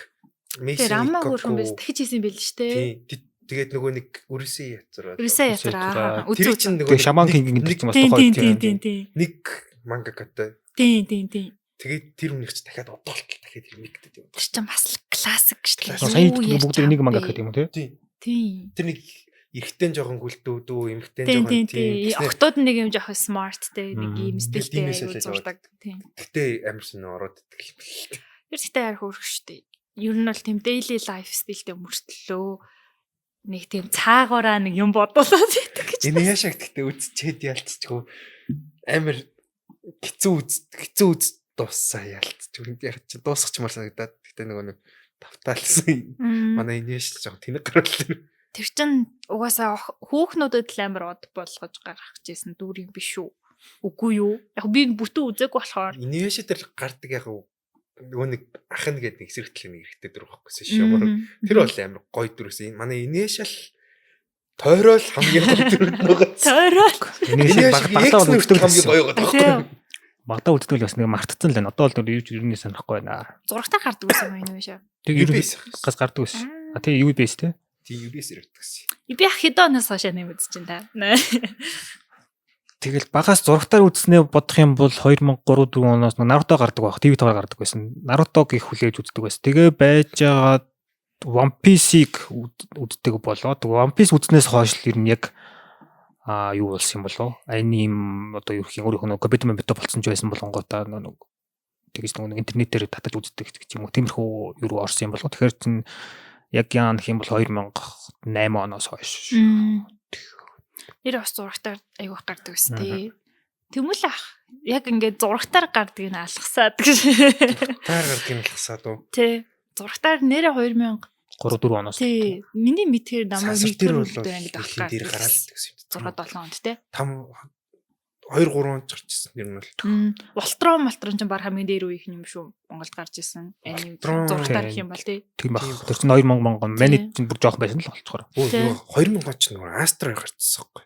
Тэгээ Мейсон Рама хөрхөн байсан. Дахиж хийсэн байл шүү дээ. Тийм. Тэгээд нөгөө нэг Үрүсээ яцраа. Үрүсээ Үрүсээ ятраа. ятраа. Тэр Үзүү. чинь нөгөө Тэгээ Шаман Кинг гэдэг чинь бас Тийм тухайн тийм үед тийм тийм тийм. нэг мангакатай. Тийм тийм тийм. Тэгээд тэр өмнөх чи дахиад одоо болтол дахиад ремейкдэд яваад. Тэр чинь бас л классик шүү дээ. Сая Юу ярьж бүгд нэг байгаа манга бэ? гэдэг юм уу тий? Тийм. Тийм. Тэр нэг эрэгтэй жоохон гүлдүү, эмэгтэй Тийм жоохон тийм тийм. Тэгснээр- Октод нэг юм жоохон смарт те нэг ийм Мм. стилтэй Тиймээс аягүй л зурдаг. Тийм. Тэгтээ амар сонь ороод идэх юм бэл. Тэр гэхдээ амар хөөрхөн шүү дээ. Ер нь бол тийм daily life стилтэй мөртлөө нэг тийм цаагаараа нэг юм бодуулаад идэг гэж. Энэ яшаа гэхдээ үзчихэд ялцчихгүй амар хэцүү үз хэцүү үз дууссан ялцчихгүй. Яг чи дуусгачмаар санагдаад тэгтээ нөгөө нэг тавтаалсан. Мм. Манай энэ яш жоохон тэнэг гарвал. Тэр чин угаасаа хүүхнүүдэд л амар од болгож гаргах гэжсэн дүр юм биш үү? Үгүй юу? Яг би бүтэн үзээгүй болохоор Энэ яшаа дээр гардаг яг нөгөө нэг ах нь гэдэг нэг эсрэг талын нэг эрэгтэй дүр байхгүй шамар. Тэр бол амар гоё дүр байсан. Манай энэ яшаа л тойрол хамгийн гоё дүр нөгөө. тойрол. Энэ шиг багтаа бол үлддэг хамгийн гоё байгаа Тийм. байхгүй. Багтаа үлддэг л бас нэг мартцсан л байна. Одоо л юу ч ерөнхий санахгүй байна. Зурагтаа гардаг байсан юм уу шаа? Тэг ер нь UBS. газ гардаг байсан. А тий UBS тий. Тийм UBS ирдэг гэсэн. Би ах хэдэн оноос хойш аним үзэж байна та. Тэгэл багаас зурагтаар үзснээ бодох юм бол 2003 4 оноос нэг Наруто гардаг байх. TV таваар гардаг байсан. Нарутог их хүлээж үздэг байсан. Тэгээ байж байгаа One Piece-ийг үздэг болоод One Piece үзнээс хойш л ер нь яг а юу болсон юм болов? Аним одоо юу гэх юм өөрийнх нь компьютер мэтэ болцсон ч байсан болонгоотаа нэг тэгэж нэг интернетээр татаж үздэг ч юм уу. Тиймэрхүү юу руу орсон юм болов. Тэгэхээр чин яг яа гэх юм бол 2008 оноос хойш. Нэр бас зурагтаар айгүйх гардаг байсан тий. Тэмүүл ах яг ингээд зурагтаар гардгийг нь алгасаад гэж. Таар гардаг юм алгасаад уу. Тий. Зурагтаар нэрээ 2000 3 4 оноос. тий. Миний мэдхээр намайг Сансар дээр нэгдүгээр бол үедээ ангид авах дэлхийн дээр гараад гардаг. идэх гэсэн 6 юм. 7 онд тий. 5 2 3 онд гарч ирсэн юм бол. Волтрон молтрон ч баг хамгийн дээр үеийнх юм шүү. Монголд гарч исэн. Аним Волтрон. зурагтаар Тий. гэх юм бол тий. Тийм баг. Тийм. Тэр чинь 2000 монгон. Миний Тийм. чинь бүр жоохон байсан л болцохоор. Өө Тий. нөгөө 2000 он ч нөгөө Астро гарчсан байхгүй.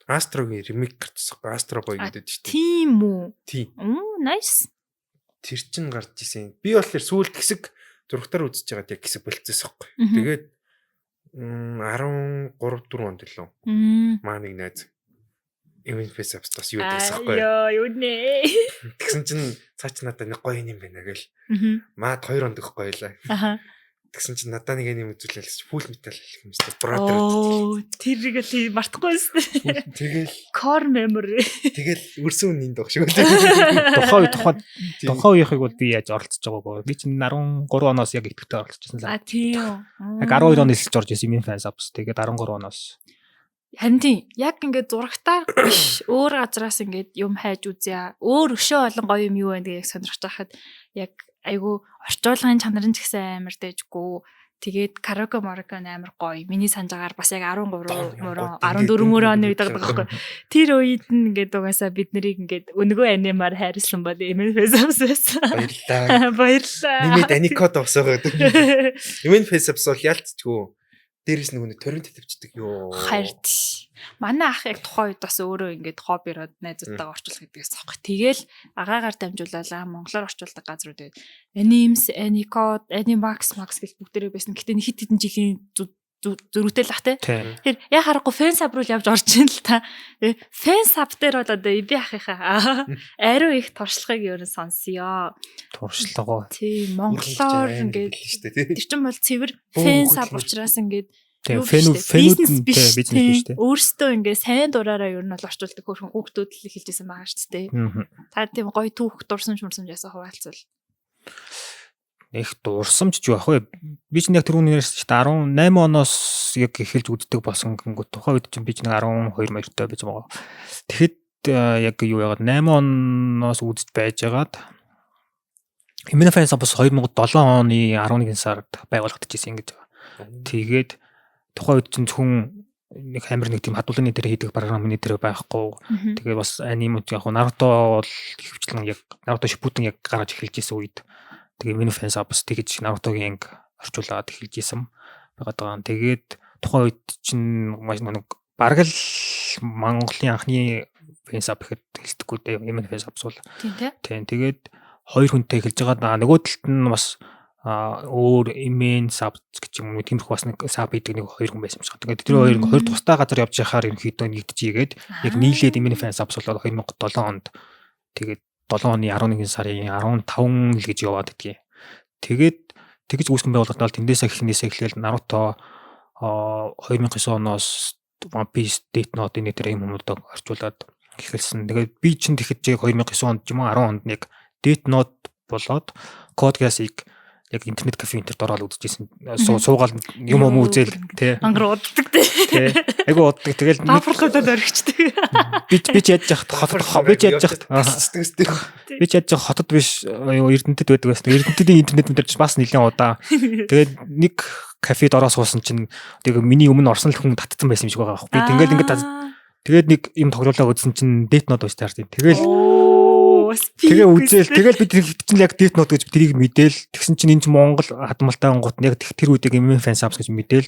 Астрогийн ремейк гарчсан байхгүй. Астро бой А, гэдэг чинь. Тийм үү? Тийм. Оо, nice. Тэр чин гарч исэн. Би болохоор сүүлд хэсэг зурагтаар үзэж байгаад яг хэсэг болцсон байхгүй. Мгм. Тэгээд 13 4 онд лөө. Мм. Маа нэг найз MN Face бас юу гэсэн байхгүй. Йоо, юу нэ. Тэгсэн чинь цаа чи надад нэг гоё юм байна гэл. Маад 2 онд өгөхгүй байлаа. Аха. Тэгсэн чинь надад нэг юм үзүүлээл Full Metal гэх юм шиг brother. Оо, тэрийг л мартахгүй байсан. Тэгэл Core memory. Тэгэл өрсөн үнийн дог шиг үлээ. Тухайн үеийнхийг бол би яаж оролцож байгаагүй. Би чинь 13 оноос яг идэвхтэй оролцож байсан. А тийм. Яг 12 оны элсэлж орж исэн юм fan subs. Тэгээд 13 оноос. Харин тийм. Яг ингээд зурагтаар биш өөр газраас ингээд юм хайж үзье. Өөр өшөө олон гоё юм юу вэ гэдгийг сонирхож байхад яг айгүй орчуулгын чанар нь ч гэсэн амар дэжгүй. Тэгээд караоке мороко амар гоё. Миний санаж байгаагаар бас яг 13 мөрөө 14 мөрөө оны үед байгаа байхгүй. Тэр үед нь ингээд угаасаа бид нарыг ингээд өнгөө анимаар хайрлсан бол MN Face байсан. Баярлалаа. Баярлалаа. Нэмээд Аникод авсаа гэдэг. MN Face бол ялцчгүй. Дээрээс нөгөө нэг торрент тавьчихдаг ёо. Харт. Манай ах яг тухайн үед бас өөрөө ингээд хоббироод найзуудтайгаа орчуулах гэдгээс аахгүй. Тэгэл агаагаар дамжуулаад монголоор орчуулдаг газрууд байд. Anims, Anicode, Animax, Max гэх бүгдээрээ байсан. Гэтэ нэг хэд хэдэн жилийн зөрүүтэй л ах те. Тэгэхээр яг харахгүй fan sub руу явж орж ин л та. Fan sub дээр бол одоо би ахынхаа ариу их туршлагыг ер нь сонсъё. Туршлага. Тийм, монголоор ингээд тэр чинь бол цэвэр fan sub учраас ингээд Тийм, фэнүүд нь бизнес биш тийм. Өөрсдөө ингээ сайн дураараа ер нь бол орчуулдаг хөрхөн хүүхдүүд л хэлжсэн байгаа шүү дээ. Та тийм гоё түүх дурсамж мурсамж ясаа хуваалцвал. Их дурсамж ч юу ах вэ? Би чинь яг түрүүний ярьсан шүү дээ 18 оноос яг эхэлж үздэг болсон гингүүт тухайн үед чинь би чинь 12 морьтой байж байгаа. Тэгэхэд яг юу яагаад 8 оноос үзэж байжгаад MN Fans бас 2007 оны 11 сард байгуулагдчихсэн ингэж байгаа. Тэгээд тухайн үед чинь зөвхөн нэг амар нэг тийм хадуулгын дээр хийдэг програмны дээр байхгүй. Тэгээ бас анимууд яг Наруто бол ихэвчлэн яг Наруто Shippuden яг гарч эхэлж исэн үед тэгээ Mini Fans бас тэгэж Наруто-гийн анги орчуулад эхэлж исэн байгаад байгаа. Тэгээд тухайн үед чинь маш нэг бараг л Монголын анхны fan sub гэхэд хэлдэггүй дээ. MN Fan Subs бол. Тийм. Тэгээд хоёр хүнтэй эхэлж байгаа. Нөгөө талд нь бас өөр MN sub гэж юм уу тиймэрхүү бас нэг sub хийдэг нэг хоёр хүн байсан юм шиг. Тэгээд тэр хоёр хоёр тусдаа газар явж байхаар ерөнхийдөө нэгдэжийгээд яг нийлээд MN fan subs болоод 2007 онд тэгээд 7 оны 11 сарын 15 л гэж яваад идэгий. Тэгээд тэгж үүсгэн байгуулагдаад тэндээсээ эхнээсээ эхлээл Наруто 2009 оноос One Piece, Death Note энэ тэр юм хүмүүдийг орчуулад эхэлсэн. Тэгээд би чинь тэгэхэд яг 2009 онд юм уу 10 онд нэг Death Note болоод Code Geass-ыг яг интернет кафе интерт ороод үзчихсэн. Суугаал юм юм үзэл тий. Ангар уддаг тий. Айгу уддаг. Тэгэл бафрлуудад орхичдаг. Би ч яаж яхад хотод би ч яаж яхад би ч яаж хотод биш Эрдэнэтэд байдаг байсан. Эрдэнэтийн интернет мэдэрч бас нэлээд удаа. Тэгээд нэг кафед ороо суусан чинь тэгээ миний өмнө орсон л хүн татцсан байсан юм шиг байгаа байхгүй. Би тэгэл ингээд тэгээд нэг юм тоглоулаа үзсэн чинь Death Note байж таарсан. Тэгэл тэгээ үзээл тэгэл би тэр чинь яг Death Note гэж тэрийг мэдээл тэгсэн чинь энэ чинь Монгол хадмалтай ангууд яг тэр үеийг MN Fan Subs гэж мэдээл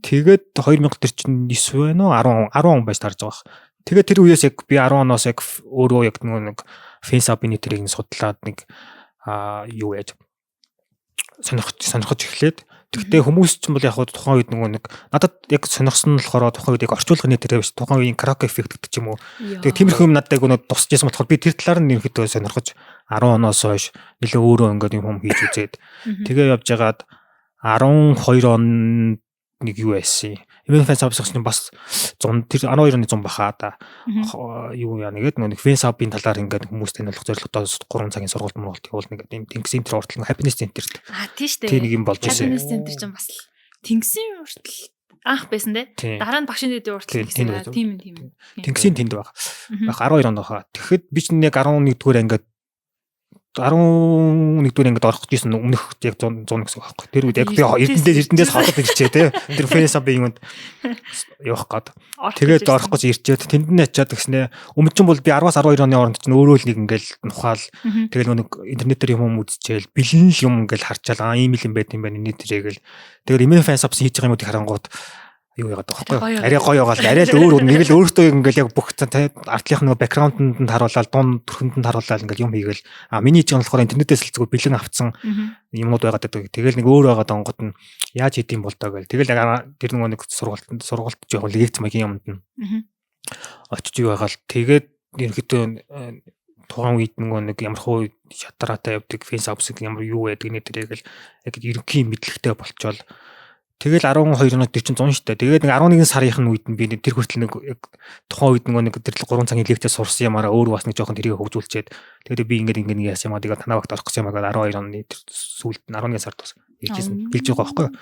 тэгээд 2000 тэр чинь 9 байна уу 10 он байж таарж байгаа. Тэгээд тэр үеэс яг би 10 оноос яг өөрөө яг нэг fan sub-ын тэрийг нь судлаад нэг юу яаж сонирхож эхлээд. Тэгтээ хүмүүс ч юм бол яг тухайн үед нөгөө нэг надад яг сонирхсон нь болохоор тухайн үед яг орчуулгын нэтэрээ биш тухайн үеийн караоке эффект гэдэг ч юм уу. Тэгээ тиймэрхүү юм надад яг нөгөө тусч байсан болохоор би тэр талаар нь ерөнхийдөө сонирхож 10 оноос хойш нэлээ өөрөө ингээд юм хүм хийж үзээд тэгээ явж байгаад 12 он нэг юу байсан. MN Fan Subs нь бас 100 тэр 12 оны 100 баха да. Юу яа нэгэд нөгөө нэг fan sub-ын талаар ингээд хүмүүс таниулах зорилготой 3 цагийн сургалт мургалт явуулна гэдэг юм Тэнгисийн тэр уртл Happiness Center-т. А тийм шүү дээ. Тийм нэг юм болж ирсэн. Happiness Center чинь бас Тэнгисийн уртл анх байсан те. Дараа нь багшийн дэдийн уртл гэсэн. Тийм тийм. Тэнгисийн тэнд баг. Баг 12 онд баха. Тэгэхэд би чинь яг 11 дугаар ангид 11 дугаар ангид орох гэж байсан өмнөх яг 100 гэсэн үг байхгүй. Тэр үед яг би Эрдэнэс хотод ирчээ те. Тэр fan sub-ын юмд явах гад. Тэгээд орох гэж ирчээд тэнд нь очиад гэснэ. Өмнө чинь бол би 10-аас 12 оны хооронд чинь өөрөө л нэг ингээл нухаал тэгэл нэг интернетээр юм юм үзчихэл бэлэн л юм ингээл харчаал аа ийм л юм байт юм байна энэ тэргээл. Тэгээд MN Fan Subs хийж байгаа юмудыг харангуут юу яагаад байгаа байхгүй. Арай гоё яваал арай л өөр нэг л өөртөө ингээл яг бүх артлынх нөгөө бэкграунд нь харуулаад дуун төрхөнд нь харуулаад ингээл юм хийгээл а миний хийж байгаа нь болохоор интернетээс л зүгээр бэлэн авцсан юмнууд байгаад байдаг. Тэгэл нэг өөр байгаад онгот нь яаж хийдэм бол доо гэл. Тэгэл яг тэр нөгөө нэг сургалт жоохон лекц маягийн юмд нь Очиж юу байгаал тэгээд ерөнхийдөө тухайн үед нөгөө нэг ямар хуу шатараатай явдаг, fansubs ямар юу байдаг нэ тэрийг л яг ерөнхий мэдлэгтэй болчоол. Тэгэл 12 онод тэр чинь 100 штэ. Тэгээд нэг 11 сарын үед нь би тэр хүртэл нэг яг тухайн үед нөгөө нэг тэр 3 цагийн лекцээ сурсан юмараа өөр бас нэг жоохон тэрийг хөгжүүлчихэд, тэгээд би ингээд ингээд нэг яасан юм аа, тэгээд танаа багт орох гэсэн юм аа 12 оны тэр сүүлд нь 11 сард бас хэлжсэн, хэлж байгаа байхгүй юу.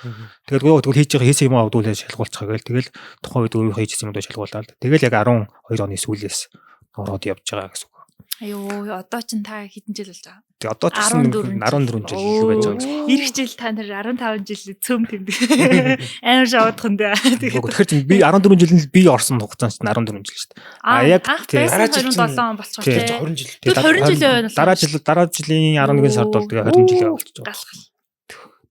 Тэгээд гоо тэгвэл хийж байгаа хийсэн юм аа удуулаа шалгуулчихаа гээл, тэгэл тухайн үед өөрийнхөө хийжсэн юмудаа шалгуулаад, тэгэл яг 12 оны сүүлээс ороод явж байгаа гэсэн үг. Аюу, одоо чинь та хэдэн жил болж байгаа? Тэгээ одоо ч гэсэн 14 жил илүү байж байгаа гэсэн. Ирэх жил та нар 15 жил цөм тэмдэг. Амар шавдах нь дээ. Тэгэхээр чинь би 14 жил нь би орсон хугацаанд чинь 14 жил шүү дээ. А яг Дараа жил чинь 27 он болчихор тий. 20 жил. 20 жил байна. Дараа жилийн 11 сард бол тэгээ 20 жил болчихж байгаа. Галхал.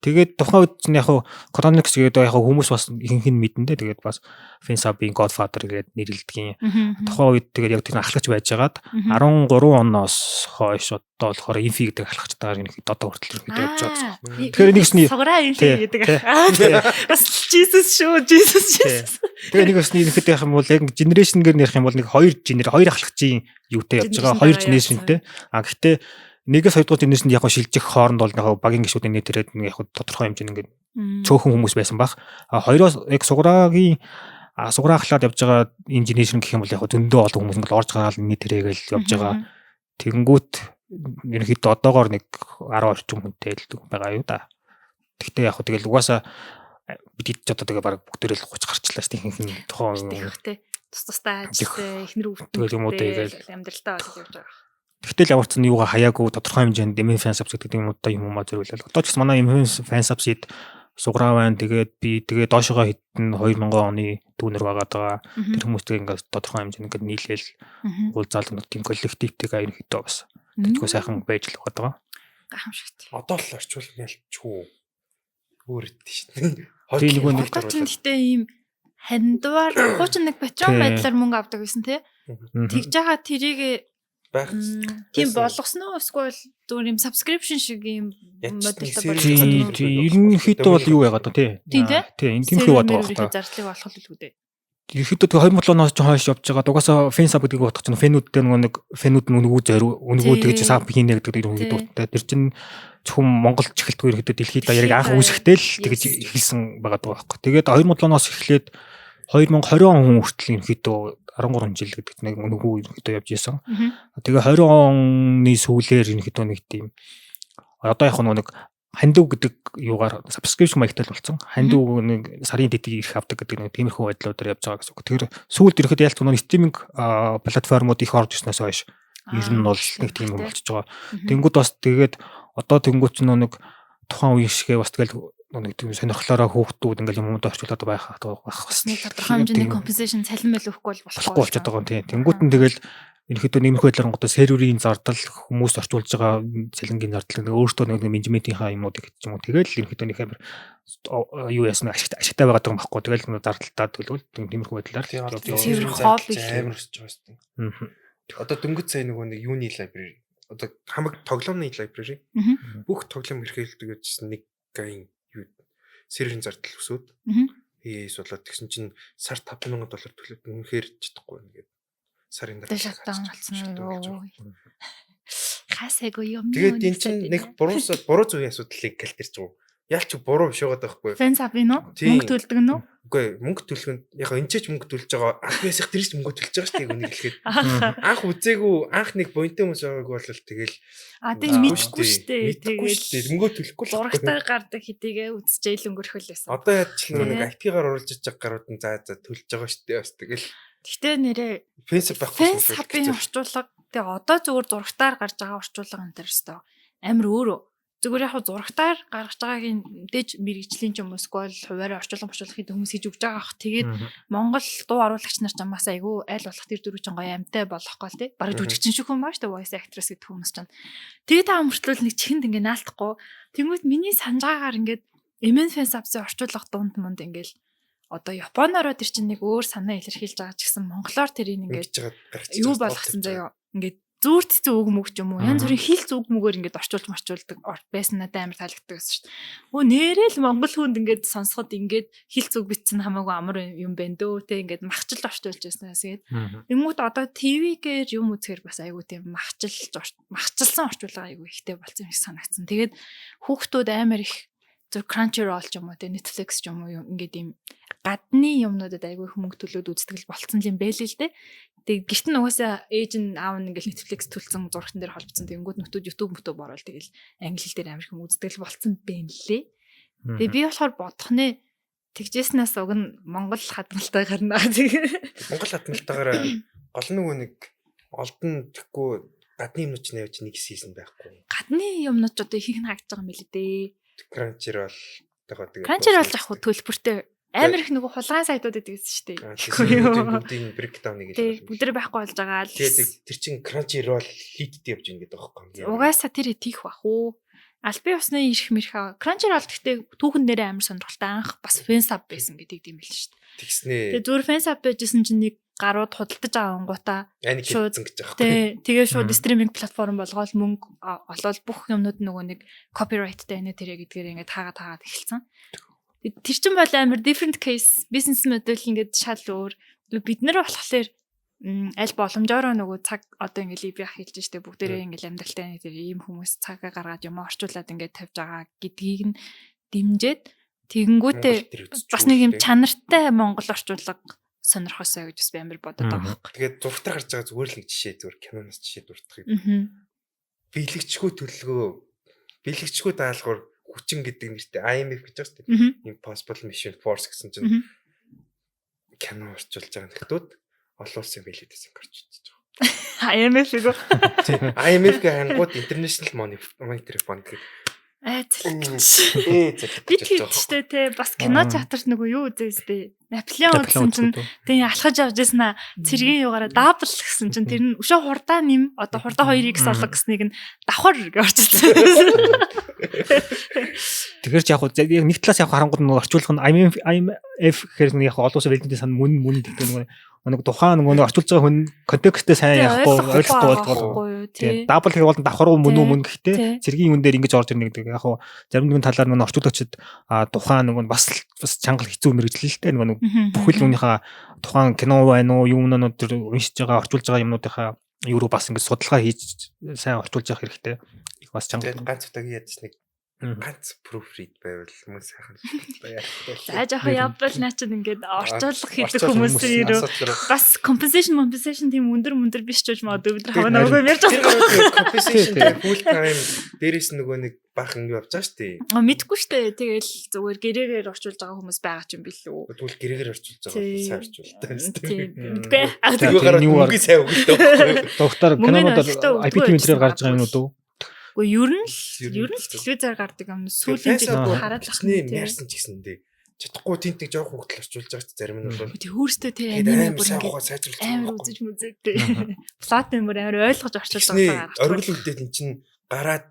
Тэгээд тухайн үед чинь яг Chronix гэдэг яг хүмүүс бас ихэнх нь мэдэн дээ. Тэгээд бас Fansub-ийн Godfather гэдэг нэрлэдэг. Тухайн үед тэгээд яг тэр ахлагч байжгаад 13 оноос хойш одоо болохоор Infi гэдэг ахлагчтайгаар ерөнхийдөө одоо хүртэл ерөнхийдөө явж байгаа гэсэн. Тэгэхээр нэг өсний Сугараа Infi гэдэг ах. Бас Jesus шүү, Jesus Jesus. Тэгээ нэг өсний ерөнхийдөө явах юм бол яг generation-гээр нэрх юм бол нэг хоёр генер, хоёр ахлагчийн юутай явж байгаа. Хоёр generation-тэй. А гэхдээ нэгээс хоёрдугаар generation-д яг шилжих хооронд бол яг багийн гишүүдийн нийт ирээд нэг яг тодорхой хэмжээнд ингээд цөөхөн хүмүүс байсан баг. А хоёроос яг суграагийн суграа ахлаад явж байгаа энэ generation гэх юм бол яг зөндөө олон хүмүүс ингээд орж гараал нийт ирээгэл явж байгаа. Тэгэнгүүт ерөнхийдөө одоогоор нэг 10 орчим хүнтэй л байгаа юу да. Гэхдээ яг тэгэл угаасаа бид ч одоо тэгээ баг бүгдээрээ л 30 гарчлаа шүү дээ, ихэнх нь тухайн Тэгэх тус тустай ажилтай эхнэр хүүхдтэй Тэгэл юм уу тэгэл амьдралтаа бол явж байгаа. Тэгтэл ямар ч юугаа хаяагүй тодорхой хэмжээнд MN fansubs гэдэг юм удаа юм уу зориулаад. Одоо ч гэсэн манай MN fansubs-ид суграа байна. Тэгээд би тэгээд доошогоо хэдэн 2000 оны дүүнер байгаад байгаа. Тэр хүмүүстэй ингээд тодорхой хэмжээнд ингээд нийлээл уулзаал нэг тийм коллективтэйгээ ерөнхийдөө бас тэжгүй сайхан байж л байгаа. Гайхамшигт. Одоо л орчуулна ялчгүй. Өөр идэв шүү дээ. Тийм, нөгөө нэг Одоо ч гэхдээ ийм хандвар хуучин нэг Patreon байдлаар мөнгө авдаг байсан тий. Тэгж байгаа тэрийг байх. Тийм болгосон уу эсвэл зүгээр юм subscription шиг юм модельтой Тийм, болгосон уу? тийм, ерөнхийдөө бол юу яагаад тий. Тийм, тий? Тийм, энэ тиймэрхүү байдаг байхгүй. Зардлыг болох л үү дээ. Ерөнхийдөө тэгээ 2007 оноос ч хойш явж байгаа. Угаасаа fansub гэдгийг бодох чинь фэнүүдтэй нөгөө нэг фэнүүд нь үнэгүй зориу үнэгүй тэгж sub хийнэ гэдэг ерөнхийдөө утгатай. Тэр чинь зөвхөн Монголд ч эхэлдэггүй, ерөнхийдөө дэлхийд даяар анх үүсэхдээ л тэгж эхэлсэн байгаа даа байхгүй. Тэгээд 2007 оноос эхлээд 2020 он хүртэл ерөнхийдөө 13 жил гэдэг нэг үнэгүй ерөнхийдөө явж исэн. Тэгээ 20 оны сүүлээр ерөнхийдөө нэг тийм одоо яг нэг хандив гэдэг юугаар subscription маягтай л болсон. Хандив нэг сарын тэдийг ирэх авдаг гэдэг нэг тиймэрхүү байдлуудаар явж байгаа гэсэн үг. Тэгэхээр сүүлд ерөнхийдөө ялц нөгөө streaming платформуд их орж ирснээс хойш ер нь бол нэг тийм юм болчихж байгаа. Тэнгүүд бас тэгээд одоо тэнгүүд ч нэг тухайн үеийн шигээ бас тэгэл нэг тийм сонирхлоороо хүүхдүүд ингээл юм юмудаа орчуулад байх байх бас Нэг тодорхой хэмжээний compensation цалин мэл өгөхгүй бол болохгүй болчиход байгаа юм тийм. Тэнгүүд нь тэгэл ерөнхийдөө нэмэх байдлаар гоо серверийн зардал, хүмүүс орчуулж байгаа цалингийн зардал, нэг өөртөө нэг менежментийнхаа юмнуудыг гэж юм уу. Тэгэл ерөнхийдөө нэг амар юу яасан ашигтай байгаа юм баггүй. Тэгэл нэг зардалтаа төлөвл тиймэрхүү байдлаар Тийм, явж байгаа. Сервер хоол их. Амар өсөж байгаа шүү дээ. Одоо дөнгөж сая нөгөө нэг юуны library, одоо хамаг тоглоомны library, бүх тоглоом эрхэлдэг гэжсэн нэг гайн юу серверийн зардал өсөөд ээс болоод тэгсэн чинь сар 5000 доллар төлөөд үнэхээр чадахгүй байна гэдэг сарын дараа Тэгээ shutdown болсон уу? Хасаагүй юм. Тэгээд эн чинь нэг буруу буруу зүгийн асуудлыг гэлтэрч байгаа. Ялч буруу биш байгаа байхгүй. Fansub юм уу? Тийм. Мөнгө төлдөг нь үү? Үгүй, мөнгө төлөх нь яг энэ ч мөнгө төлж байгаа. Анх байсах тэр ч мөнгө төлж байгаа шүү дээ үнийг хэлэхэд. Анх үзээгүй, анх нэг буянтай хүмүүс байгааг бол тэгэл А тийм мэдхгүй шүү дээ. Мэдхгүй шүү дээ. Мөнгө төлөхгүй л Зурагтай гардаг хэдийгээ үзчихээл өнгөрөх л байсан. Одоо ядч нэг IP-гаар оруулж иж байгаа гарууд нь за за төлж байгаа шүү дээ бас тэгэл. Гэтэ нэрээ Fansub байхгүй. Fansub-ын орчуулга тэгээ одоо зүгээр зурагтаар гарч байгаа орчуулга энэ төр өстой амар өөрөө. Зүгээр яг хуу зурагтаар гаргаж байгаагийн мэдээж мэрэгжлийн ч юм уу эсвэл хуваарь орчуулга хийдэг хүмүүс хийж өгч байгаа ах. Тэгээд Монгол дуу оруулагч нар ч амаас айгүй аль болох тэр дөрөв чинь гоё амтай болох гол тий. Бараг жүжигчин шиг хүн баа штэ voice actress гэдэг хүмүүс чинь. Тэгээд та мөртлөөл нэг чихэнд ингээ наалтахгүй. Тэнгүүт миний санджаагаар ингээд MN Fansubs-ын орчуулга дунд мунд ингээл одоо японороо тэр чинь нэг өөр санаа илэрхийлж байгаа ч гэсэн монголоор тэрийг ингээд юу болгосон заяо. Ингээд Зүүрт хэцүү үг мөг ч юм уу янз бүрийн хилц үг мөгөөр ингээд орчуулж марчуулдаг байсан надад амар таалагддаг байсан шүү дээ. Өө нэрэл монгол хүнд ингээд сонсоход ингээд хилц үг бичсэн хамаагүй амар юм байна дөө те ингээд махчил орчуулж байснаас тэгээд Тэнгүүт одоо TV-гээр юм үзэхээр бас айгүй тийм махчилж махчилсан орчуулга айгүй ихтэй болсон юм шиг санагдсан. Тэгээд хүүхдүүд амар их зөв Crunchyroll ч юм уу те Netflix ч юм уу ингээд ийм гадны юмнуудад айгүй их мөнгө төлөөд үздэг л болцсон юм байл л дээ. Тэгээд гэрт нь угаасаа ээж нь аав нь ингээл Netflix төлсөн зурагтан дээр холбогдсон. Тэнгүүд нөтүүд YouTube мөтөө борол тэгэл англи хэл дээр амар их юм үздэг л болцсон байна лээ. Тэгээ би болохоор бодох нэ тэгжээснээс уг нь Монгол хадгалтай гарна. Тэгээ Монгол хадгалтайгаар гол нөгөө нэг олдон тэгэхгүй гадны юмнууд ч нэ явж нэг season байхгүй. Гадны юмнууд ч одоо ихэнх нь хаагдж байгаа юм билээ дээ. Crunchyroll тагаа тэгээд Crunchyroll жах уу төлбөртэй амар их нөгөө хулгайн сайтууд байдаг гэсэн шүү дээ. Тэгэхгүй юу. Бүгдийн breakdown-ыг Тий, бүгдээ байхгүй болж байгаа л. Тэгээд тэр чин Crunchyroll lead-тэй явж ийн гэдэг байхгүй юу? Угаасаа тэр тийх бах уу. Албан ёсны ирэх мэрх Crunchyroll гэхдээ түүхэн нэрээ амар сонирхолтой анх бас fansub байсан гэдэг юм бэл шүү дээ. Тэгснээ Тэгээ зүгээр fansub байжсэн чинь нэг гарууд худалдаж авангуудаа аник шууд хийсэн гэж байгаа байхгүй. Тэ тэгээ шууд Мгм. стриминг платформ болгоол мөнгө олоод бүх юмнууд нөгөө нэг copyrightтай нэ тэрэ гэдгээр ингээд хаагаад хаагаад эхэлсэн. Тэр чинь бол амар different case business model ингээд шал өөр. Бид нар болохоор аль боломжоор нөгөө цаг одоо ингээд би ах хэлж штэ бүгдээрээ ингээд амьдралтай тэр ийм хүмүүс цагаа гаргаад юм орчуулад ингээд тавьж байгаа гэдгийг нь дэмжиж тэгэнгүүтээ Монгол тэр үзчихгүй бас нэг юм л дээ. чанартай монгол орчуулга сонирхосоо гэж бас би амар бодод байгаа байхгүй. Тэгээд зургатаар гарч байгаа зүгээр л нэг жишээ зүгээр киноноос жишээ дуртахыг. Аа. Биелэгчгүй төлөлгөө биелэгчгүй даалгавар хүчин гэдэг нэртэй IMF гэж байгаа шүү дээ. Аа. Impossible Mission Force гэсэн чинь Мгм. кино орчуулж байгаа нөхдүүд олон улсын биелэгдсэн гарч үзэж байгаа. IMF эго. IMF-ийн хангууд International Monetary Fund гэдэг Айцлэгч. ээ зэлж Би байгаа. тэгчтэй те бас кино театрт нөгөө юу үзээстэй. Наполеон үзсэн чинь үү? тийм алхаж явж байсан аа цэргийн югаараа дабл гэсэн чинь тэр нь өшөө хурдаа нэм одоо хурдаа 2x олго гэснийг нь давхар гэж орчилсан. Тэгэхээр ч яг хуу яг нэг талаас яг харангууд нөгөө орчуулах нь IMF гэхээр нэг яг олон улсын валютын сан мөн мөн гэдэг нөгөө нэг тухайн нөгөө орчуулж байгаа хүн контекстээ сайн яахгүй ойлгохгүй болдгоо. байхгүй юу Тийм тий. дабл гэх бол давхар уу мөн үү мөн гэхдээ Тий. цэргийн үн дээр ингэж орж ирнэ гэдэг. Яг хуу зарим нэгэн талаар нөгөө орчуулагчид тухайн нөгөө бас бас чанга хэцүү мэрэгжил л дээ нөгөө нэг бүхэл үүнийхээ тухайн кино байна уу юм уу тэр уншиж байгаа орчуулж байгаа юмнуудынхаа юу руу бас ингэж судалгаа хийж сайн орчуулж явах хэрэгтэй. Их бас чанга. Тэгээд ганц удаагийн ядаж нэг Мгм. ганц proofread байвал мөн сайхан л За жоохон явбал наа чинь ингээд орчуулга хийдэг Орчуулга хүмүүс хүмүүс ирүү. асуудал Бас compensation compensation тийм өндөр өндөр биш ч гэж магадгүй бид нар хаваа нөгөө ярьж Тэр байгаа. гарууд compensation Тий, тий. full time дээрээс нь нөгөө нэг баахан юу явж байгаа шүү дээ. А мэдгүй штэ тэгэл зүгээр гэрээгээр орчуулж байгаа хүмүүс байгаа ч юм билүү. Тэгвэл гэрээгээр орчуулж байгаа бол Тий. сайн орчуулдаг. Тийм мэдгүй. А За, Тэгээ тэр гараад нь юу мөнгө сайн өгөлтэй байхгүй. Доктор Мөнгө нь кинонууд олигтой өгдөггүй IPTV байсан дээр гарч байгаа магадгүй. юмнууд уу? Үгүй ер нь л Ер нь ер нь л телевизээр гардаг юм. Сүүлийн Сүүлийн жил Аа. хараад ах нь нь тий. ярьсан ч гэсэндээ чадахгүй тент нэг жоох хүүхдэл орчуулж байгаа ч зарим нь бол Тэг өөртөө тэр тэгээд аниме амар бүр сайн ингээд ухаа сайжруулж амар байгаа үзэж мүзээд тий. Мгм. Плот нэмэр амар ойлгож орчуулж Тэгснээ байгаа гарч. оргил үедээ эн чинь гараад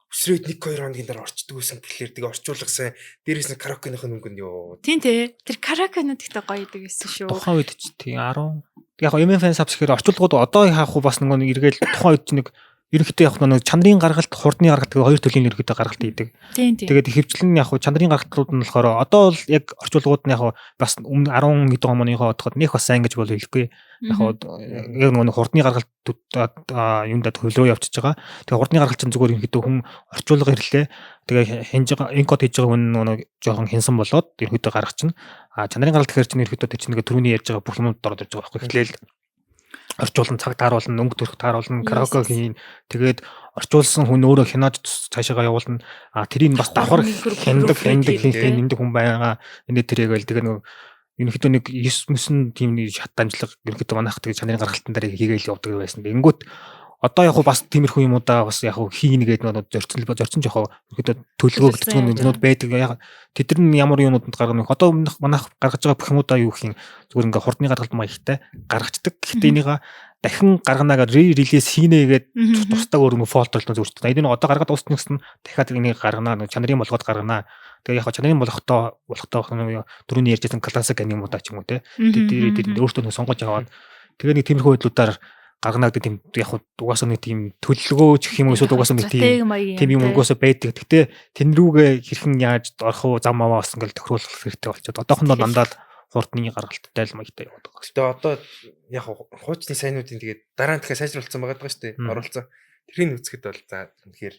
өсрөөд 1 2 хоногийн дараа орчдөг байсан гэхлээр тэгээ орчуулга сайн дээрээс нь караокеных нь өнгө нь ёо. Тийм тий. Тэр караокенууд ихтэй гоё идэг гэсэн шүү. Тухайн үед ч тийм 10 яг гоо MFN subs гэхээр орчуулгууд одоо яах вэ бас нөгөө нэг эргээл тухайн үед ч нэг ерөнхийдөө яг нэг чанарын гаргалт, хурдны гаргалт гэх хоёр төрлийн ерөнхийдөө гаргалт хийдэг. Тийм тийм. Тэгээд ихэвчлэн яг хуу чанарын гаргалтууд нь болохоор одоо бол яг орчуулгууд нь яг хуу бас өмнө 10 хэдэн оныхоо бодоход нэх бас сайн гэж бол хэлэхгүй. Яг хуу яг нөгөө нэг хурдны гаргалт юундаа төлрөө явчихж байгаа. Тэгээ хурдны гаргалт чинь зүгээр ерөнхийдөө хүн орчуулга ирлээ. Тэгээ хинж байгаа энкод хийж байгаа хүн нөгөө нэг жоохон хинсан болоод ерөнхийдөө гаргачихна. А чанарын гаргалт гэхээр чинь ерөнхийдөө тэр чинь нэг түрүүний ярьж байгаа бүх юмуд ороод ирж байгаа байхгүй. Эхлээл орчуулна, цаг тааруулна, өнгө төрх тааруулна, Yes, караоке yes. хийн. Тэгээд орчуулсан хүн өөрөө хянааж цаашаагаа явуулна. А тэрийг бас давхар хяндаг, хяндаг, хяндаг хүн байгаа. Энд тэрийг л тэгээ нөгөө ерөнхийдөө нэг 9 мөсөн тийм нэг шат дамжлага ерөнхийдөө манайх тэгээ чанарын гаргалтан дээр хийгээл явдаг байсан. Тэгэнгүүт одоо яг хуу бас тиймэрхүү юмудаа бас яг хуу хийнэ гэдэг нөгөө зорцсон зорцсон жоохоо ерөнхийдөө төлөвлөгөө Төлөвлөсөн гэдэг юмнууд байдаг. Яг тэд нар нь ямар юмнууданд гаргана вэ? Одоо өмнөх манайх гаргаж байгаа бүх юмудаа юу гэх юм зүгээр ингээ хурдны гаргалт маягтай гаргацдаг. Гэхдээ энийг дахин гаргана гэдэг ре-релиз хийнэ гэдэг тусдаа өөр юм фолдер л зөрчдөг. Энэ нь одоо гаргаад дуусна гэсэн дахиад энийг гаргана, нэг чанарын болгоод гаргана. Тэгээ яг чанарын болохтой болохтой түрүүний ярьжсэн классик анимуудаа ч юм уу те. Тэр дээр өөртөө нэг сонгож аваад тэгээ нэг тиймэрхүү байдлуудаар Гаргана гэдэг тийм яг угаасаа нэг тийм төлөвлөгөө ч гэх юм уу эсвэл угаасаа нэг тийм юм угаасаа байдаг. Гэтэ тэн рүүгээ хэрхэн яаж орох уу зам аваа бас ингээл тохируулах хэрэгтэй болчиход. Одоохондоо дандаа л хурдны гаргалттай л маягтай яваад байгаа. Гэтэ одоо яг хуучны сайнуудын тэгээд дараа нь дахиад сайжруулсан байгаа даа шүү дээ. Оруулсан. Тэрийг үзэхэд бол за үнэхээр